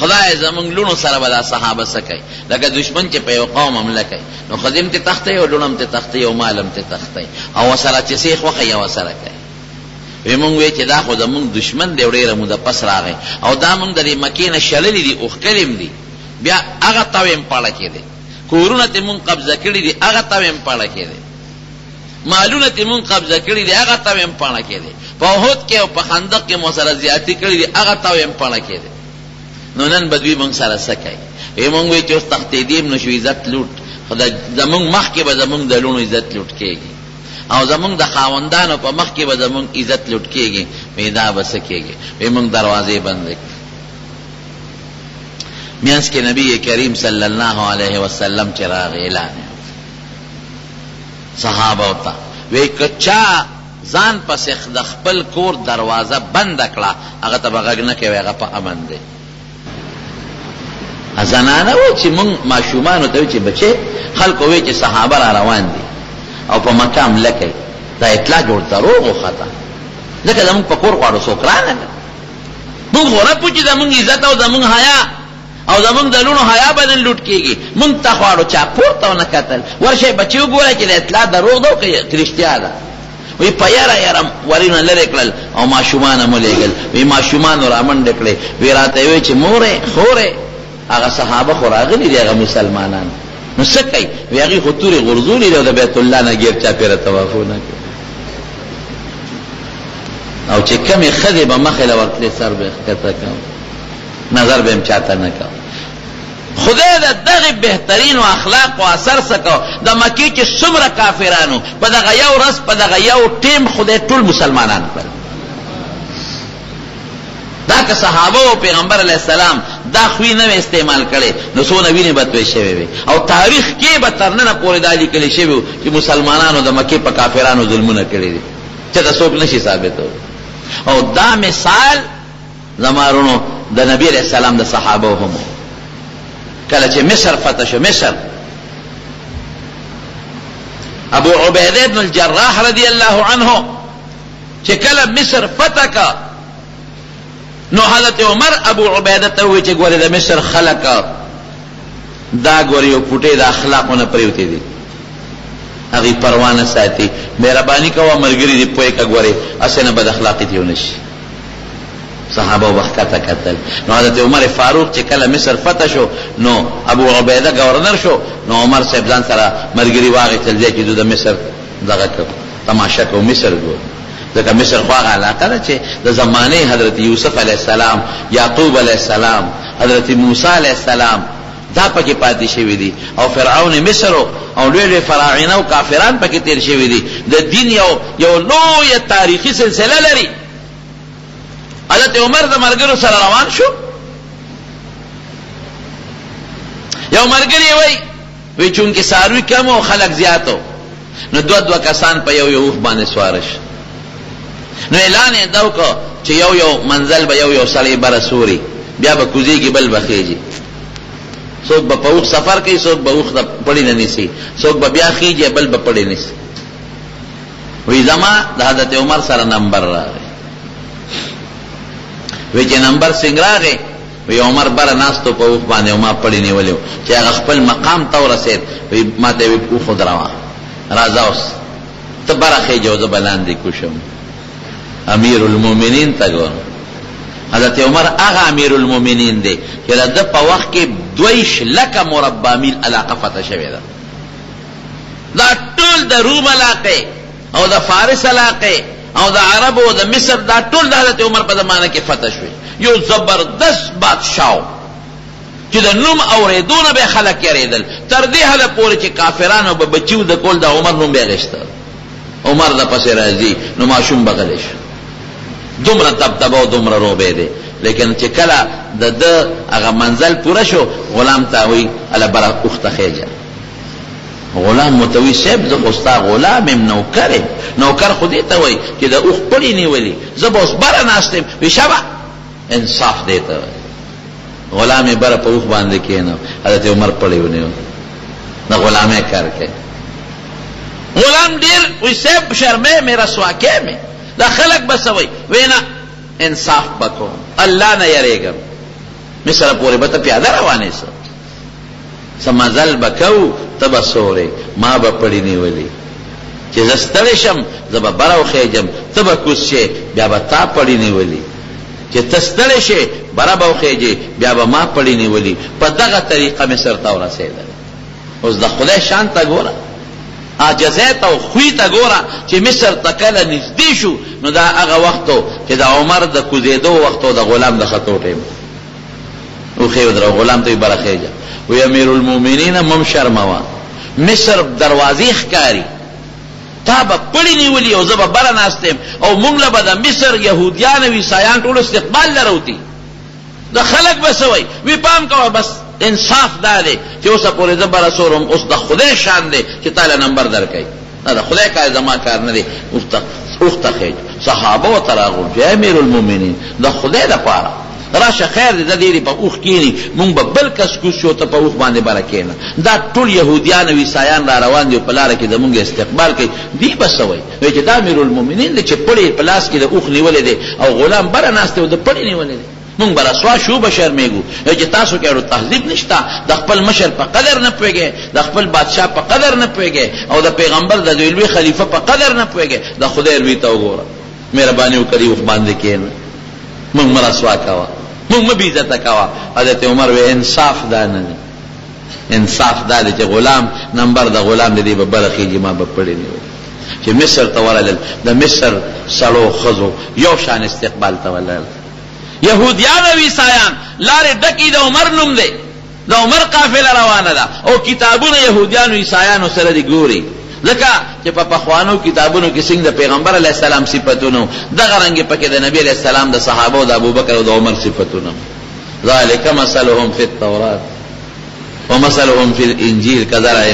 خدای زمونږ لوڼو سره به دا صحابه څه کوي؟ لکه دښمن چې په یو قوم حمله کوي نو ښځې هم ترې تښتوي او لوڼه هم ترې تښتوي او مال هم ترې تښتوي او ورسره چې څه یې خوښه وي ورسره کوي. وی مونږ وی چې دا خو زمونږ دښمن دی او ډېره موده پس راغی او دا مونږ د دې مکې نه شړلي دي اوښکلي هم دي، بیا هغه تاو یې هم پاړه کې دی، کورونه ترې مونږ قبضه کړي دي هغه تاو یې هم پاړه کې دی، مالونه ترې مونږ قبضه کړي دي هغه تاو یې هم پاڼه کې دی، په احد کې او په خندق کې مو سره زیاتي کړي دي هغه تاو یې هم پاڼه کې دی، نو نن به دوی مونږ سره څه کوي؟ وی مونږ وی چې اوس تښتېدې هم نه شو، عزت لوټ، خو زمونږ مخکې به زمونږ د لوڼو عزت لوټ کېږي او زمونږ د خاوندانو په مخکې به زمونږ عزت لوټ کېږي، وی دا به څه کېږي؟ وی مونږ دروازې بندې کړې. مینځ کې نبی کریم صلی الله علیه وسلم چې راغی اعلان یې وکړ. صحابه ته وی که چا ځان پسې د خپل کور دروازه بنده کړه هغه ته به غږ نه کوي هغه په امن دی. زنانه وای چې مونږ ماشومانو ته چې بچي خلکو وی چې صحابه را روان دي او په مکه حمله کوي دا اطلاع جوړ دروغ وخته ځکه زمونږ په کور غواړو څوک رانه مونږ خو نه پوه چې زمونږ عزت او زمونږ حیا او زمونږ د لوڼو حیا به نن لوټ کېږي. مونږ ته خواړو چا پورته ونه کتل. ورشئ بچي وګورئ چې د اطلاع دروغ ده او که رښتیا ده. وایي په یره یره ورونه لرې کړل او ماشومان هم ولېږل. وایي ماشومانو رامنډې کړې. وایي راته یې وویل چې مورې، خورې! هغه صحابه خو راغلي دي، هغه مسلمانان نو څه کوي؟ وایي هغوی خو تورې غورځولې دي او د بیت الله نه ګیر چاپېره طوافونه کوي. او چې کومې ښځې به مخې له ورتلې سر به یې ښکته کاوه. نظر به هم چاته نه کاوه. خدای د دغه بهترینو اخلاقو اثر څه کو، د مکې چې څومره کافران وو، په دغه یو ورځ په دغه یو ټیم خدای ټول مسلمانان کړل. دا که صحابه او پیغمبر علیه السلام دا خوی نه وی استعمال کړی نو څونه وینې به توی شوې وي او تاریخ کې به تر ننه پورې دا لیکل شوي چې مسلمانانو د مکې په کافرانو ظلمونه کړي دي چې دا څوک نشي ثابتولی. او دا مثال زما وروڼو د نبی علیه السلام د صحابو هم وو. کله چې مصر فتح شو، مصر ابو عبیده ابن الجراح رضی الله عنه چې کله مصر فتح کا نو حضرت عمر ابو عبیده ته وویل چې ګورې د مصر خلک دا ګورې یو پوټې د اخلاقو نه پرېوتې دي، هغوی پروا نه ساتي، مهرباني کوه ملګري دې پوه که ګورې هسې نه بد اخلاقي ترې ونه شي. صحابه به ښکته کتل. نو حضرت عمر فاروق چې کله مصر فتح شو نو ابو عبیده ګورنر شو، نو عمر صاحب ځان سره ملګري واخیستل، ځای چې ځو د مصر دغه کوو، تماشه کوو، مصر ګورو. ځکه مصر خو هغه علاقه ده چې د زمانې حضرت یوسف علیه السلام، یعقوب علیه السلام، حضرت موسی علیه السلام دا پکې پاتې شوي دي او فرعون مصر او لوی لوی فراعنه او کافران پکې تیر شوي دي. د دین یو یو لویه تاریخي سلسله لري. حضرت عمر د ملګرو سره روان شو. یو ملګری وایي وی چونکه څاروي کم او خلک زیات وو نو دوه دوه کسان په یو یو اوښ باندې سواره شو. نو اعلان یې دا وکړ چې یو یو منزل به یو یو سړی بره سوري، بیا به کوزیږي بل به خېژي. څوک به په اوښ سفر کوي، څوک به اوښ د پړي نه نیسي، څوک به بیا خېژي بل به پړی نیسي. وی زما د حضرت عمر سره نمبر راغی. وی چې نمبر څنګه راغی، وی عمر بره ناست و په اوښ باندې او ما پړی نیولی و، چې هغه خپل مقام ته ورسېد، وی ما ته یې وی اوښ ودروه، راځه اوس ته بره خېژه او زه به لاندې کوز شم. امیر المؤمنین ته ګوره، حضرت عمر هغه امیر المؤمنین دی چې د ده په وخت کې دویش لکه مربع میل علاقه فتح شوې ده. دا ټول د روم علاقې او د فارس علاقې او د عربو او د مصر دا ټول د حضرت عمر په زمانه کې فتح شوې. یو زبردست بادشاه و چې د نوم اورېدو نه به خلک یریدل، تر دې حده پورې چې کافرانو به بچي وده کول د عمر نوم به یې اخیسته. عمر د پسې راځي نو ماشوم به غلی شو، دومره دبدبه او دومره روبی دی. لیکن چې کله د ده هغه منزل پوره شو، غلام ته وایي هله بره اوښ ته خېژه. غلام ورته وایي، صاحب زه خو ستا غلام یم، نوکر یم. نوکر خو دې ته وایي چې د اوښ پړی نیولي، زه به اوس بره ناست یم. وایي شابه انصاف دې ته وایي. غلام یې بره په اوښ باندې کېناو، حضرت عمر پړی ونیو، د غلامۍ کار کوي. غلام ډېر وایي، صاحب شرمې مې رسوا کوې مې، دا خلک به څه وایي؟ وایي نه انصاف به کوم، الله نه یریږم، مصر پورې به ته پیاده روان یې، څه څه مزل به کوو، ته به سورې، ما به پړي نیولي. چې زه ستړی شم، زه به بره وخېژم، ته به کوز شې، بیا به تا پړي نیولي. چې ته ستړی شې، بره به وخېژې، بیا به ما پړي نیولي. په دغه طریقه مصر ته ورسېدل. اوس د خدای شان ته ګوره، عاجزۍ ته او خوی ته ګوره چې مصر ته کله نږدې شو، نو دا هغه وخت و چې د عمر د کوزېدو وخت او د غلام د ختو ټایم و. اوښ یې ودراوه، غلام ته وایي بره خېژه. وایي امیرالمومنینه مه هم شرموه، مصر دروازې ښکاري، تا به پړي نیولي او زه به بره ناست یم او موږ له به د مصر یهودیان او عیسایان ټول استقبال له راوتي، د خلک به څه وایي؟ وي پام کوه، بس انصاف دا دی چې اوسه پورې زه بره سور وم، اوس د خدای شان دی چې تا له نمبر درکوي. دا د خدای کار زما کار نه دی. اوښ ته خېژ. صحابه ورته راغونډ شو، ای امیرالمومنین د خدای لپاره راشه، خیر دی، دا دې په اوښ کېني، مونږ به بل کس کوز شو، ته په اوښ باندې بره کېنه. دا ټول یهودیان او عیسایان را روان دي او په لاره کې زمونږ استقبال کوي، دوی به څه وایي؟ وایي چې دا امیرالمومنین دی چې پړی یې په لاس کې د اوښ نیولی دی او غلام بره ناست دی او ده پړی نیولی دی. مونږ به رسوا شو به شرمېږو. وایي چې تاسو کې اړو تهذیب نشته، د خپل مشر په قدر نه پوهېږئ، د خپل بادشاه په قدر نه پوهېږئ او د پیغمبر د دې لوی خلیفه په قدر نه پوهېږئ. د خدای روی ته وګوره، مهرباني وکړه دې اوښ باندې کېنه، مونږ مه رسوا کوه، مونږ مه بې عزته کوه. حضرت عمر وایي انصاف دا نه دی، انصاف دا دی چې غلام نمبر د غلام دی، دی به بره خېژي، ما به پړی نیولی. چې مصر ته ورغلل، د مصر سړو ښځو یو شان استقبال ته ولاړل. یهودیان او عیسایان لارې ډکې د عمر نوم دی، د عمر قافله روانه ده او کتابونه یهودیانو عیسایانو سره دي ګوري، ځکه چې په پخوانو کتابونو کې څنګه د پیغمبر علیه السلام صفتونه وو، دغه رنګ پکې د نبي علیه السلام د صحابو د ابوبکر او د عمر صفتونه وو. ذلک مثلهم فی التورات ومثلهم فی الانجیل کزرع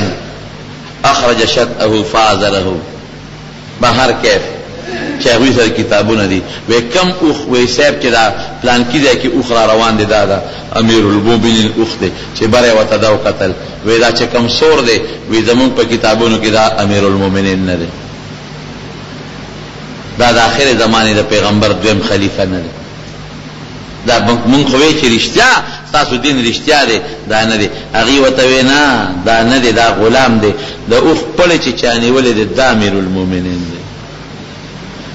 اخرج شطأه فآزره. بهر کیف چې هغوی سره کتابونه دي، وایي کوم اوښ، وایي صاحب چې دا پلانکي ځای کې اوښ را روان دی دا د امیرالمومنین اوښ دی، چې بره یې ورته دا وکتل، وایي دا چې کوم سور دی، وایي زموږ په کتابونو کې دا امیرالمومنین نه دی، دا د اخرې زمانې د پیغمبر دویم خلیفه نه دی. دا مونږ خو وی چې رښتیا ستاسو دین رښتیا دی، دا نه دی. هغوی ورته وی نه دا نه دی، دا غلام دی، د اوښ پړی چې چا نیولی دی دا امیرالمومنین دی.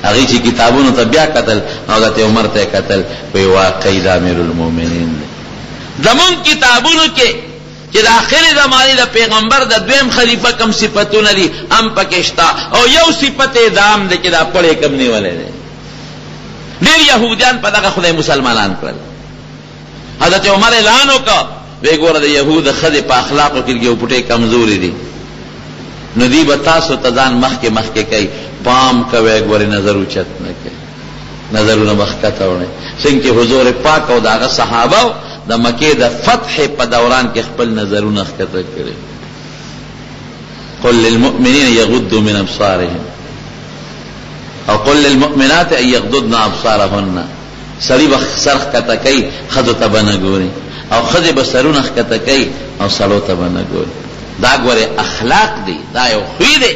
هغوی چې کتابونو ته بیا کتل، حضرت عمر ته یې کتل، وی واقعي دا امیرالمومنین دی. زمونږ کتابونو کې چې د اخرې زمانې د پیغمبر د دویم خلیفه کوم صفتونه دي هم پکې شته او یو صفت یې دا هم دی چې دا پړی کوم نیولی دی. ډېر یهودیان په دغه خدای مسلمانان کړل. حضرت عمر اعلان وکړ، وی ګوره د یهود ښځې په اخلاقو کې یو پټې کمزورې دي، نو دوی به تاسو ته ځان مخکې مخکې کوي، پام کوئ ګورې نظر اوچت نه کړئ، نظرونه به ښکته وړئ. څنګه چې حضور پاک او د هغه صحابه د مکې د فتح په دوران کې خپل نظرونه ښکته کړي. قل للمؤمنین یغضوا من ابصارهم او قل للمؤمنات ان یغضضن ابصارهن. سړي به سر ښکته کوي ښځو ته به نه ګوري او ښځې به سرونه ښکته کوي او سړو ته به نه ګوري. دا ګورې اخلاق دي، دا یو خوی دی.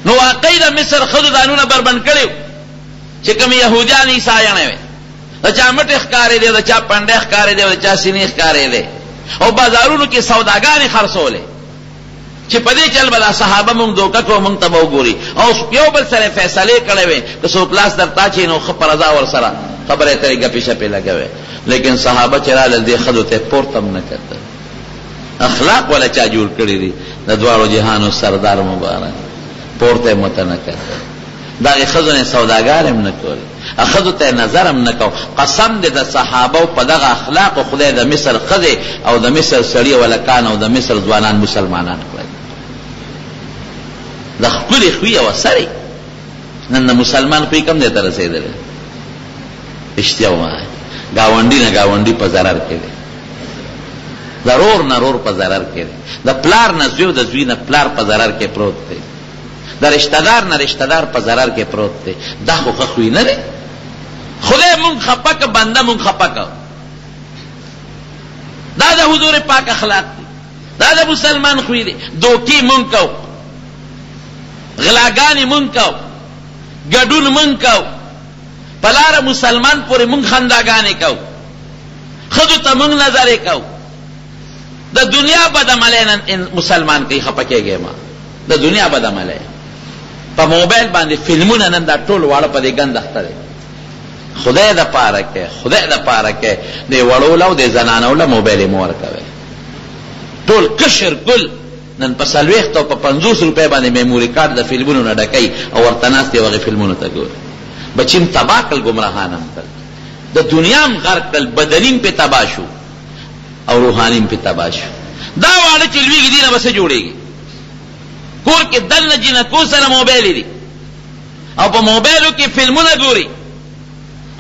نو واقعي د مصر ښځو ځانونه بربنډ کړي وو چې کومې یهودیانې عیسایانې وې، د چا مټې ښکارېدې او د چا پنډی ښکارېدې او د چا سینې ښکارېدې او بازارونو کې سوداګانې خرڅولې چې په دې چل به دا صحابه مونږ دوکه کړو، مونږ ته به وګوري او یو بل سره فیصلې کړې وې، که څوک لاس درته اچوي نو ښه په رضا ورسره خبرې اترې ګپې شپې لګوي، لیکن صحابه چې رالل دې ښځو ته یې پورته هم نه کتل. اخلاق ولا چا جوړ کړي دي د دواړو جهانو سردار مبارک پورته یې مو ته نه کتل، دغې ښځو نه سوداګارې هم نه کولې، ښځو ته یې نظر هم نه کاوه. قسم دی د صحابو په دغه اخلاقو خدای د مصر ښځې او د مصر سړي او هلکان او د مصر ځوانان مسلمانان کړل. د ښکلي خوی او اثر یې نن د مسلمان خوی کوم ځای ته رسېدلی؟ رښتیا ووایه، ګاونډي نه ګاونډي په ضرر کې دی، د رور نه رور په ضرر کې دی، د پلار نه زوی او د زوی نه پلار په ضرر کې پروت دی. د رشته دار نه رشته دار په ضرر کې پروت دی، دا خو ښه خوی نه دی. خدای مونږ خپه که، بنده مونږ خپه که. دا د حضور پاک اخلاق دي، دا د مسلمان خوی دی. دوکې مونږ کو، غلاګانې مونږ کو، ګډون مونږ کو، په لاره مسلمان پورې مونږ خنداګانې کو، ښځو ته مونږ نظرې کو. د دنیا بدعملۍ نن مسلمان کوي، خپه کېږئ مه. د دنیا بد عملی په موبایل باندې فلمونه نن دا ټول واړه په دې ګند اخته دی. خدای د پاره کې، خدای د پاره کې دې وړو له او دې زنانو له موبایل مه ورکوئ. ټول قشر ګل نن په 40 او په 50 روپۍ باندې میموري کارت د فلمونو نه ډکوي او ورته ناست دي او هغې فلمونو ته ګوري. بچي هم تباه کړل، ګمراهان هم کړل، د دنیا هم غرق کړل، بدني هم پرې تباه شو او روحاني هم پرې تباه شو. دا واړه چې لوېږي دې نه به څه جوړېږي؟ کور کې دننه جینکو سره موبایل دي او په موبایلو کې فلمونه ګوري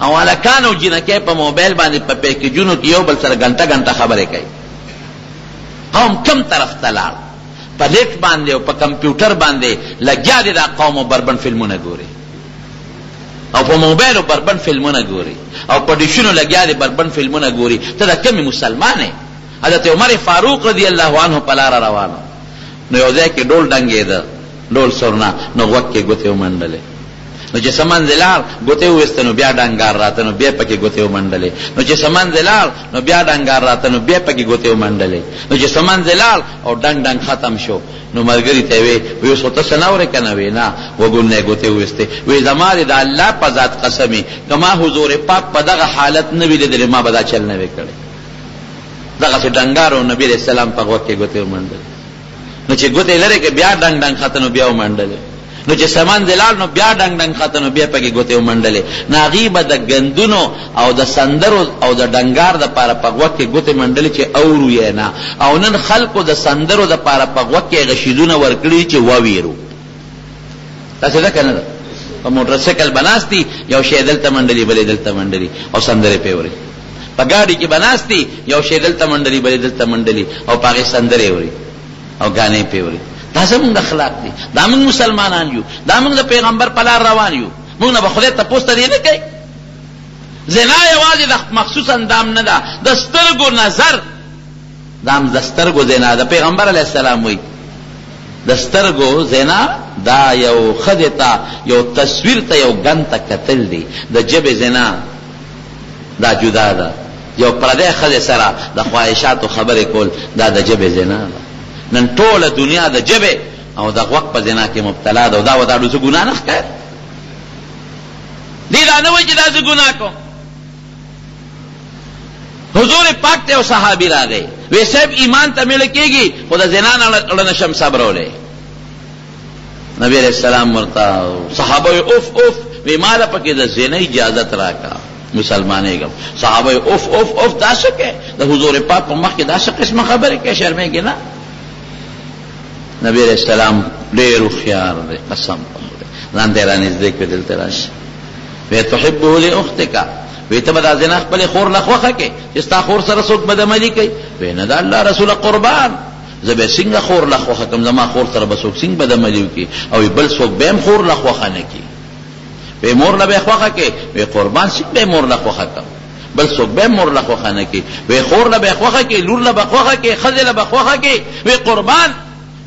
او هلکان او جینکۍ په موبایل باندې په پیکجونو کې یو بل سره ګنټه ګنټه خبرې کوي. قوم کم طرف ته لاړ؟ په نېټ باندې او په کمپیوټر باندې لګیا دی دا قوم او بربنډ فلمونه ګوري او په موبایل او بربنډ فلمونه ګوري او په ډیشونو لګیا دی بربنډ فلمونه ګوري. ته د کمې مسلمان یې؟ حضرت عمر فاروق رضی الله عنه په لاره روان و، نو یو ځای کې ډول ډنګېده، ډول سرنا، نو غوږ کې ګوتې ومنډلې، نو چې څه منځ لاړ ګوتې وویسته، نو بیا ډنګار راته، نو بیا پکې ګوتې ومنډلې، نو چې څه منځ لاړ نو بیا ډنګار راته، نو بیا پکې ګوتې ومنډلې، نو چې څه منځ لاړ او ډنګ ډنګ ختم شو، نو ملګري ته یې وې، وی اوس خو ته څه نه اورې که نه؟ وی نه، غوږونو نه یې ګوتې وویستې، وی زما دې د الله په ذات قسم وي که ما حضور پاک په دغه حالت نه وي لیدلی ما به دا چل نه وی کړی. دغسې ډنګار او نبي علیه السلام په غوږ کې ګوتې ومنډلې، نو چې ګوتې لرې کړې بیا ډنګ ډنګ خته نو بیا ومنډلې، نو چې سمنځ لاړ نو بیا ډنګ ډنګ خته نو بیا پکې ګوتې ومنډلې. نو هغوی به د ګندونو او د سندرو او د ډنګار دپاره په غوږ کې ګوتې منډلې چې اورو یې نه، او نن خلکو د سندرو دپاره په غوږ کې هغه شیزونه ورکړي چې وویرو. داسې ده که نه ده؟ په موټر سایکل به ناست دي، یو شی دلته منډلي بل یې دلته منډلي او سندرې پرې اوري. په ګاډي کې به ناست دي، یو شی دلته منډلي بل یې دلته منډلي او په هغې سندرې اوري او ګانې پرې اوري. دا زموږ اخلاق دي، دا موږ مسلمانان یو، دا موږ د پیغمبر په لار روان یو، موږ نه به خدای تپوس ته دې نه کوي. زنا یوازې د مخصوص اندام نه ده، د سترګو نظر دا هم د سترګو زنا ده. پیغمبر علیه السلام وایي د سترګو زنا دا یو ښځې ته یو تصویر ته یو ګند ته کتل دي. د ژبې زنا دا جدا ده، یو پردی ښځې سره د خواهشاتو خبرې کول دا د ژبې زنا ده. نن ټوله دنیا د ژبې او د غوږ په زنا کې مبتلا ده او دا ورته څه ګناه نه ښکاري. دی دا نه وایي چې دا زه ګناه کوم. حضور پاک ته یو صحابي راغی، وی صاحب ایمان ته مې کېږي خو د زنا نه ړه نه شم صبرولی. نبی علیہ السلام ورته صحابه اوف اوف، وی ماله پکې د زنا اجازت راکا مسلمانېږم. صحابه اوف اوف اوف، دا څه کوې؟ د حضور پاک په مخ کې دا څه قسمه خبرې کوې، شرمېږې نه؟ نبی علیہ السلام ډېر هوښیار دی، قسم په خدای، ځان ته یې رانږدې کړ، دلته راشه. وی تحبه لاختک، وی ته به دا زنا خپلې خور له خوښه کې چې ستا خور سره څوک بدعملي کوي؟ وی نه د الله رسوله قربان، زه به څنګه خور له خوښه کړم، زما خور سره به څوک څنګه بدعملي وکړي؟ او بل څوک به هم خور له خوښه نه کړي. وی مور له به خوښه کې؟ وی قربان، څنګه به مور له خوښه کړم، بل څوک به مور له خوښه نه کړي. وی خور له به خوښه کې، لور له به خوښه کې، ښځې له به خوښه کې؟ وی قربان،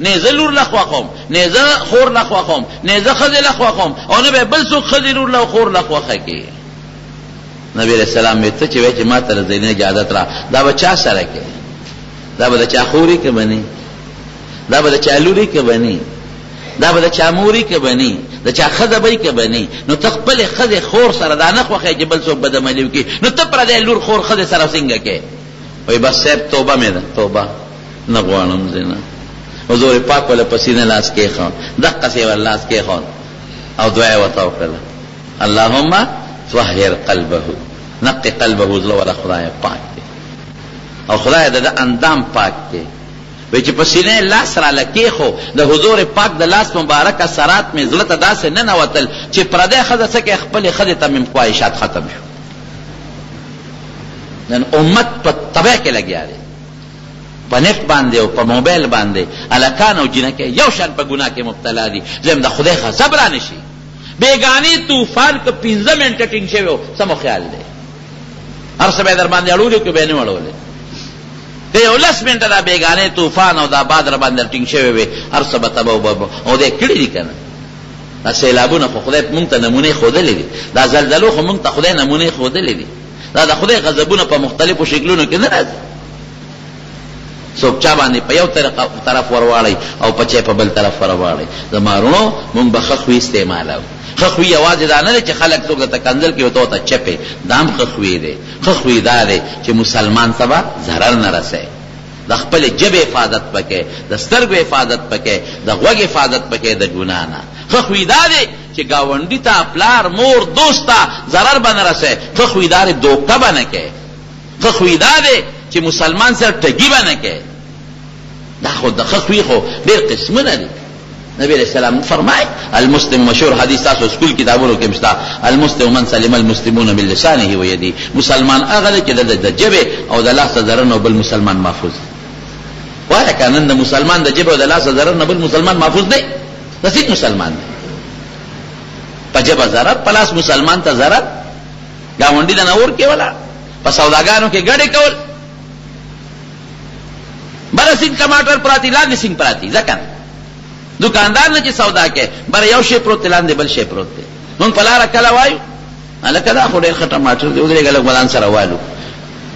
نه زه لور له خوښوم، نه زه خور له خوښوم، نه زه ښځې له خوښوم، او نه به بل څوک ښځې، لور له خور له خوښه کې. نبی علیہ السلام وی ته چې وای چې ما ته د زینې اجازت را، دا به چا سره کې؟ دا به د چا خوري که به نه؟ دا به د چا لوري که به نه؟ دا به د چا موري که به نه؟ د چا ښځه به که به نه؟ نو ته خپلې ښځې خور سره دا نه خوښوې چې بل څوک بدعملي وکړي، نو ته پردی لور خور ښځې سره څنګه کې؟ وایي بس صاحب توبه مې ده، توبه، نه غواړم زنا. حضور پاک وله په سینه لاس کېښود، دقسې یې ور لاس کېښود او دعا یې ورته وکړله، اللهم طهر قلبه، نقي قلبه، زړه وله خدایه پاک کړې او خدایه د ده اندام پاک کړې. وایي چې په سینه یې لاس راله کېښو، د حضور پاک د لاس مبارک اثرات مې زړه ته داسې ننوتل چې پردی ښځه څه کوي، خپلې ښځې ته مې هم خواهشات ختم شو. نن امت په تباه کې لګیا دی، په نت باندې او په موبایل باندې هلکان او جینکۍ یو شان په ګناه کې مبتلا دي. زم د خدای غضب را نشي. بیګانی طوفان که 5 منټه ټینګ شوی و، څه مو خیال دی؟ هر څه به یې در باندې اړولي که به یې نه اړولي؟ که یو 10 منټه دا بیګانې طوفان او دا باد را باندې ټینګ شوی وي، هر څه به تباه وبرباد او دی کړي دي که نه؟ دا سیلابونه خو خدای مونږ ته نمونې ښودلې دي، دا زلزلو خو مونږ ته خدای نمونې ښودلې دي، دا د خدای غضبونه په مختلفو شکلونو کې نه راځي. څوک چا باندې په یو طرف ورواړي او په چا په بل طرف ورواړي. زما وروڼو، مونږ به ښه خوی استعمالوو. ښه خوی یوازې دا نه دی چې خلک څوک درته کنځل کوي ته ورته چپې، دا هم ښه خوی دی. ښه خوی دا دی چې مسلمان ته به ضرر نه رسوې، د خپلې ژبې حفاظت به کوې، د سترګو حفاظت به کوې، د غوږ حفاظت به کوې د ګناه نه. ښه خوی دا دی چې ګاونډي ته، پلار، مور، دوست ته ضرر به نه رسوې. ښه خوی دا دی دوکه به نه کوې. ښه خوی دا دی چې مسلمان سره ټګي به نه کوې. دا خو د ښه خوی خو ډېر قسمونه دي. نبی علیہ السلام فرمای، المسلم، مشهور حدیث تاسو سکول کتابونو کې مشته، المسلم من سلم المسلمون من لسانه و یده، مسلمان هغه دی چې د ژبې او د لاس ضرر نه بل مسلمان محفوظ دی. وایه که نن د مسلمان د ژبې او د لاس ضرر نه بل مسلمان محفوظ دی؟ دا څه مسلمان دی؟ په ژبه ضرر، په لاس مسلمان ته ضرر، ګاونډي د نه اور کې ولاړ، په سوداګانو کې ګډې کول، بره سیند ټماټر پراتی، لاندې سیند پراتی، ځکه دکاندار نه چې سودا کوي بره یو شی پروت دی، لاندې بل شی پروت دی. مونږ په لاره کله وایو، هلکه دا خو ډېر ښه ټماټر دی، ودرېږه لږ به ځان سره والو.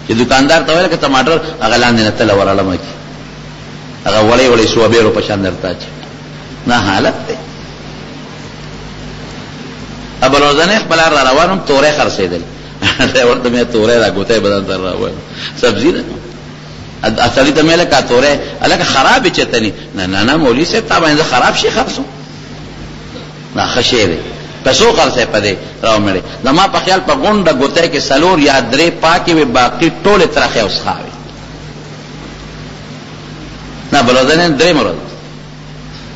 چې دکاندار ته وایي لکه ټماټر، هغه لاندې نه تله ورړمه کړي، هغه وړې وړې سوبېرو په شان درته اچوي. دا حالت دی. بل ورځنی خپل لار را روان وم، تورې خرڅېدل، ورته مې تورې را ګوتې به ځان سره راوړم، سبزي ده. سړي ته مې لکه تورې هلکه خرابې چتني، نه نه نه مولوي صاحب، تا باندې زه خراب شی خرڅوم، دا ښه شی دی، په څو خرڅوې؟ په دې راومړې. زما په خیال په غونډه ګوتۍ کې 4 یا 3 پاکې وې، باقي ټولې ترخې او سخا وې. نه بل ورځ نه، درېیمه ورځ.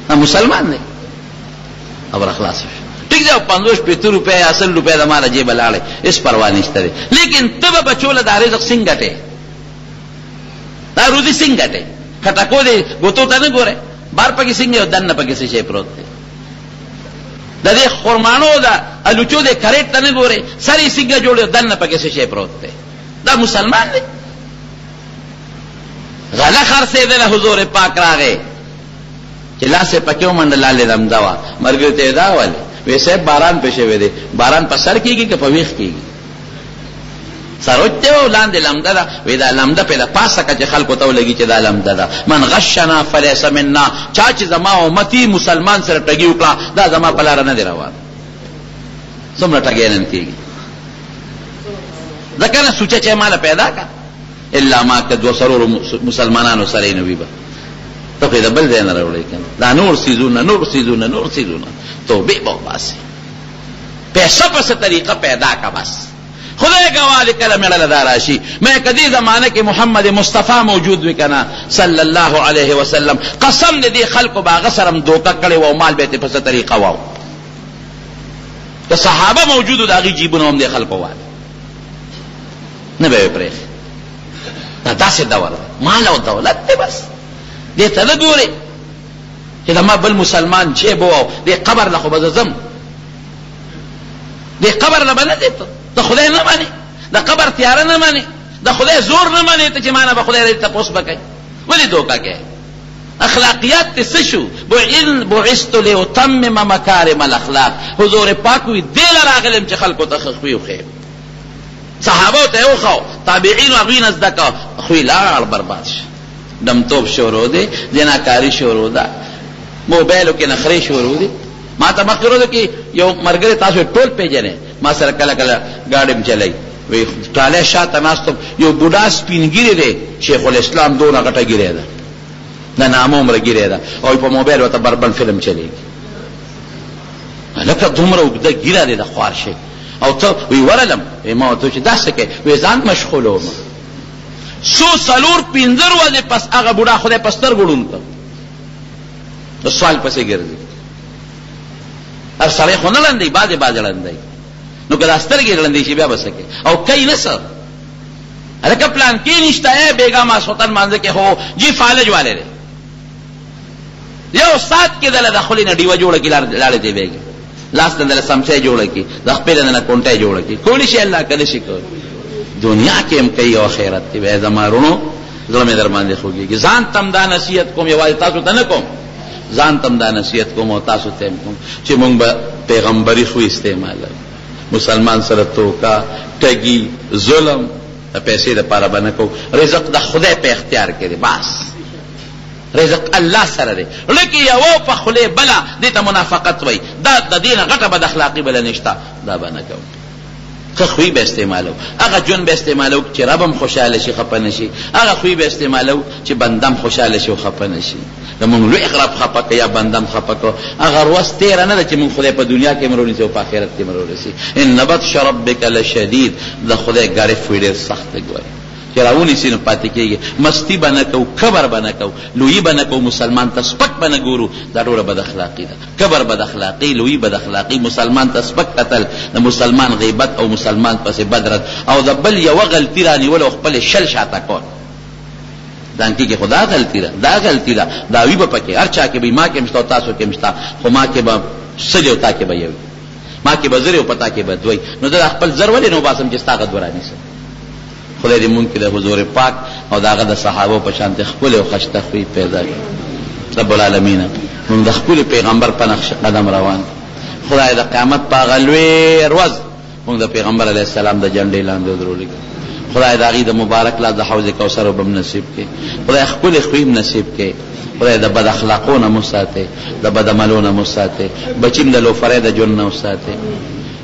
دا مسلمان دی، خبره خلاصه شوه. ټیک دی، 50 روپۍ یا 100 روپۍ زما له جیبه لاړې، هېڅ پروا نشته دی، لیکن ته به بچو له دا رزق څنګه ګټې، دا روزي څنګه ګټې؟ خټکو دې ګوتو ته نه ګورې، بار پکې څنګه او دننه پکې څه شی پروت دی؟ د دې خرمانو د الوچو دې کرېټ ته نه ګورې، سر یې څنګه جوړ دی، دننه پکې څه شی پروت دی؟ دا مسلمان دی. غله خرڅېدله، حضور پاک راغی چې لاس یې پکې ومنډه، لالې لمده وه. ملګري ته یې دا ولې؟ وی صاحب باران پې شوی دی، باران په سر کېږي که په ویښ کېږي؟ سر وچ دی او لاندې لمده ده. وی دا لمده پې د پاسه که چې خلکو ته ولګي چې دا لمده ده. من غشنا فلیس منا، چا چې زما امتي مسلمان سره ټګي وکړه، دا زما په لاره نه دی روان. څومره ټګی نن کېږي؟ ځکه نه سوچه چې ماله پیدا کړه. الا ما که دوو څلورو مسلمانانو سره یې نو وي به ته خو یې د بل ځای نه راوړې که نه دا نور څیزونه نور څیزونه نور څیزونه توبې به وباسې پیسه په څه طریقه پیدا که بس خدای ګواه دی کله مېړه له دا راشي مې که دې زمانه کې محمد مصطفی موجود وي که نه صلی الله علیه وسلم قسم دې دې خلکو به هغه سره هم دوکه کړې وه او مال به یې په څه طریقه واو که صحابه موجود وو د هغوی جیبونه هم دې خلکو واله نه به یې پرېښی. دا داسې دور دی، مال او دولت دی بس دې ته نه ګورې چې د ما بل مسلمان جیب او دې قبر له خو به زه ځم، دې قبر له به نه ځې ته، د خدای نه منې، د قبر تیاره نه منې، د خدای زور نه منې ته چې ما نه به خدای دې تپوس به کوي، ولې دوکه کوې؟ اخلاقیات دې څه شو؟ بعثت لاتمم مکارم الاخلاق، حضور پاک وي دې له راغلی یم چې خلکو ته ښه خوی وښیم. صحابو ته یې وښو، تابعینو هغوی نه زده کړه، خوی لاړ برباد شو، ډمتوب شروع دی، زناکاري شروع ده، موبایلو کې نخرې شروع دي. ما ته مخکې ورځو کې یو ملګری تاسو یې ټول پېژنئ، ما سره کله کله ګاډی هم چلوي، وایي ټالۍ شاته ناست وم، یو بوډا سپین ږیری دی، شیخ الاسلام دونه غټه ږیره ده، د نامه عمره ږیره ده، او په موبایل ورته بربنډ فلم چلېږي. هلکه دومره اوږده ږیره دې ده خوار شې او ته وی ورلم وی ما ورته چې دا څه کوې وی ځان مشغولوم څو څلور پنځه ورځې پس هغه بوډا خدای په سترګو ړوند کړ د سوال پسې ګرځي هر سړی خو نه ړندوي بعضې بعضې ړندوي نو که دا سترګې ړندې شي بیا به څه کوي او کوي نه څه هلکه پلان کې نشته ای بېګا ماسخوتن مانځه کې هو جي فالج والے دی یو ساعت کې دله د خولې نه ډیوه جوړه کړي لاړې ته بیږي لاس نه دله سمسه جوړه کړي د خپلې نه کونټه جوړه کړي کولی شي الله که نه شي کولی دنیا کې هم کوي او آخرت کې بیا زما وروڼو زړه مې در باندې خوږېږي ځان ته هم دا نصیحت کوم یوازې تاسو ته نه کوم ځان ته هم دا نصیحت کوم او تاسو ته هم کوم چې مونږ به پیغمبري خوی استعمالوو مسلمان سره توکا ټګي ظلم د پیسې لپاره به نه کوو رزق د خدای په اختیار کې دی بس رزق الله سره دی ړه کې یوه او په خولې بله دې ته منافقت وایي دا د دې نه غټه بد اخلاقي بله نشته دا به نه کوو ښه خوی به استعمالو هغه ژوند به استعمالو چې رب هم خوشحاله شي خپه نه شي هغه خوی به استعمالو چې بنده هم خوشحاله شي او خپه نه شي که مونږ لوی رب خپه که یا بنده هم خپه که هغه ورځ تېره نه ده چې مونږ خدای په دنیا کې هم رونیسي او په آخرت کې هم رورسي ان بطش ربک لشدید د خدای ګرفت وي ډېر سخت دی ګورې چې راونیسي نو پاتې کېږي. مستي به نه کوو، کبر به نه کوو، لويي به نه کوو، مسلمان ته سپک به نه ګورو، دا ټوله بد اخلاقي ده. کبر بد اخلاقي، لويي بد اخلاقي، مسلمان ته سپک کتل، د مسلمان غیبت او مسلمان پسې بد رد او د بل یوه غلطي رانیول او خپلې 20 شاته کول. ځانکي کې خو دا غلطي ده، دا غلطي ده، دا وي به پکې، هر چا کې به وي، ما کې هم شته او تاسو کې هم شته، خو ما کې به 100 او تا کې به یو وي، ما کې به زر او په تا کې به دوه وي، نو زه دا خپل زر ولې نه وباسم چې ستا هغه دوه رانیسم؟ خدای دې مونږ کې د حضور پاک او د هغه د صحابو په شانتې ښکلې او خشته خوی پیدا کړي. رب العالمین مونږ د ښکلي پیغمبر په نقش قدم روان کړي. خدای د قیامت په هغه لوی ورځ مونږ د پیغمبر علیه السلام د جنډې لاندې ودرولي. خدای د هغوی د مبارک لاس د حوض کوثر اوبه هم نصیب کړي. خدای ښکلې خوی هم نصیب کړي. خدای د بد اخلاقو نه مو ساتي، د بد عملو نه مو ساتي، بچي هم د لوفرۍ د ژوند نه وساتي.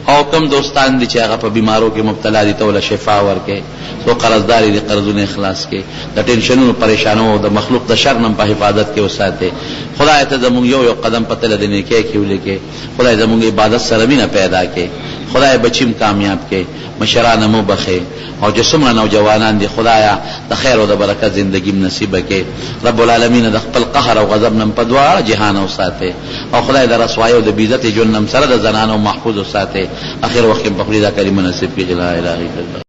او کوم دوستان دي چې هغه په بیمارو کې مبتلا دي ته ورله شفا ورکړې، څو قرضدار دي قرضونه یې خلاص کړې، د ټینشنونو پریشانو او د مخلوق د شر نه هم په حفاظت کې وساتې، خدایه ته زموږ یو یو قدم په تله د نیکۍ کې ولیکې، خدای زموږ عبادت سره مینه پیدا کړې، خدایه بچي هم کامیاب کړې، مشران هم وبخښې او چې څومره نوجوانان دي خدایه د خیر او د برکت زندګي هم نصیب کړې، رب العالمینه د خپل قهر او غضب نه هم په دواړه جهانه وساتې. او خدای د رسوایۍ او د بې عزتې ژوند نه هم سره د زنانو محفوظ وساتې اخر وخت کې هم په خولې دا کلمه نصیب کړي چې لا اله الا الله.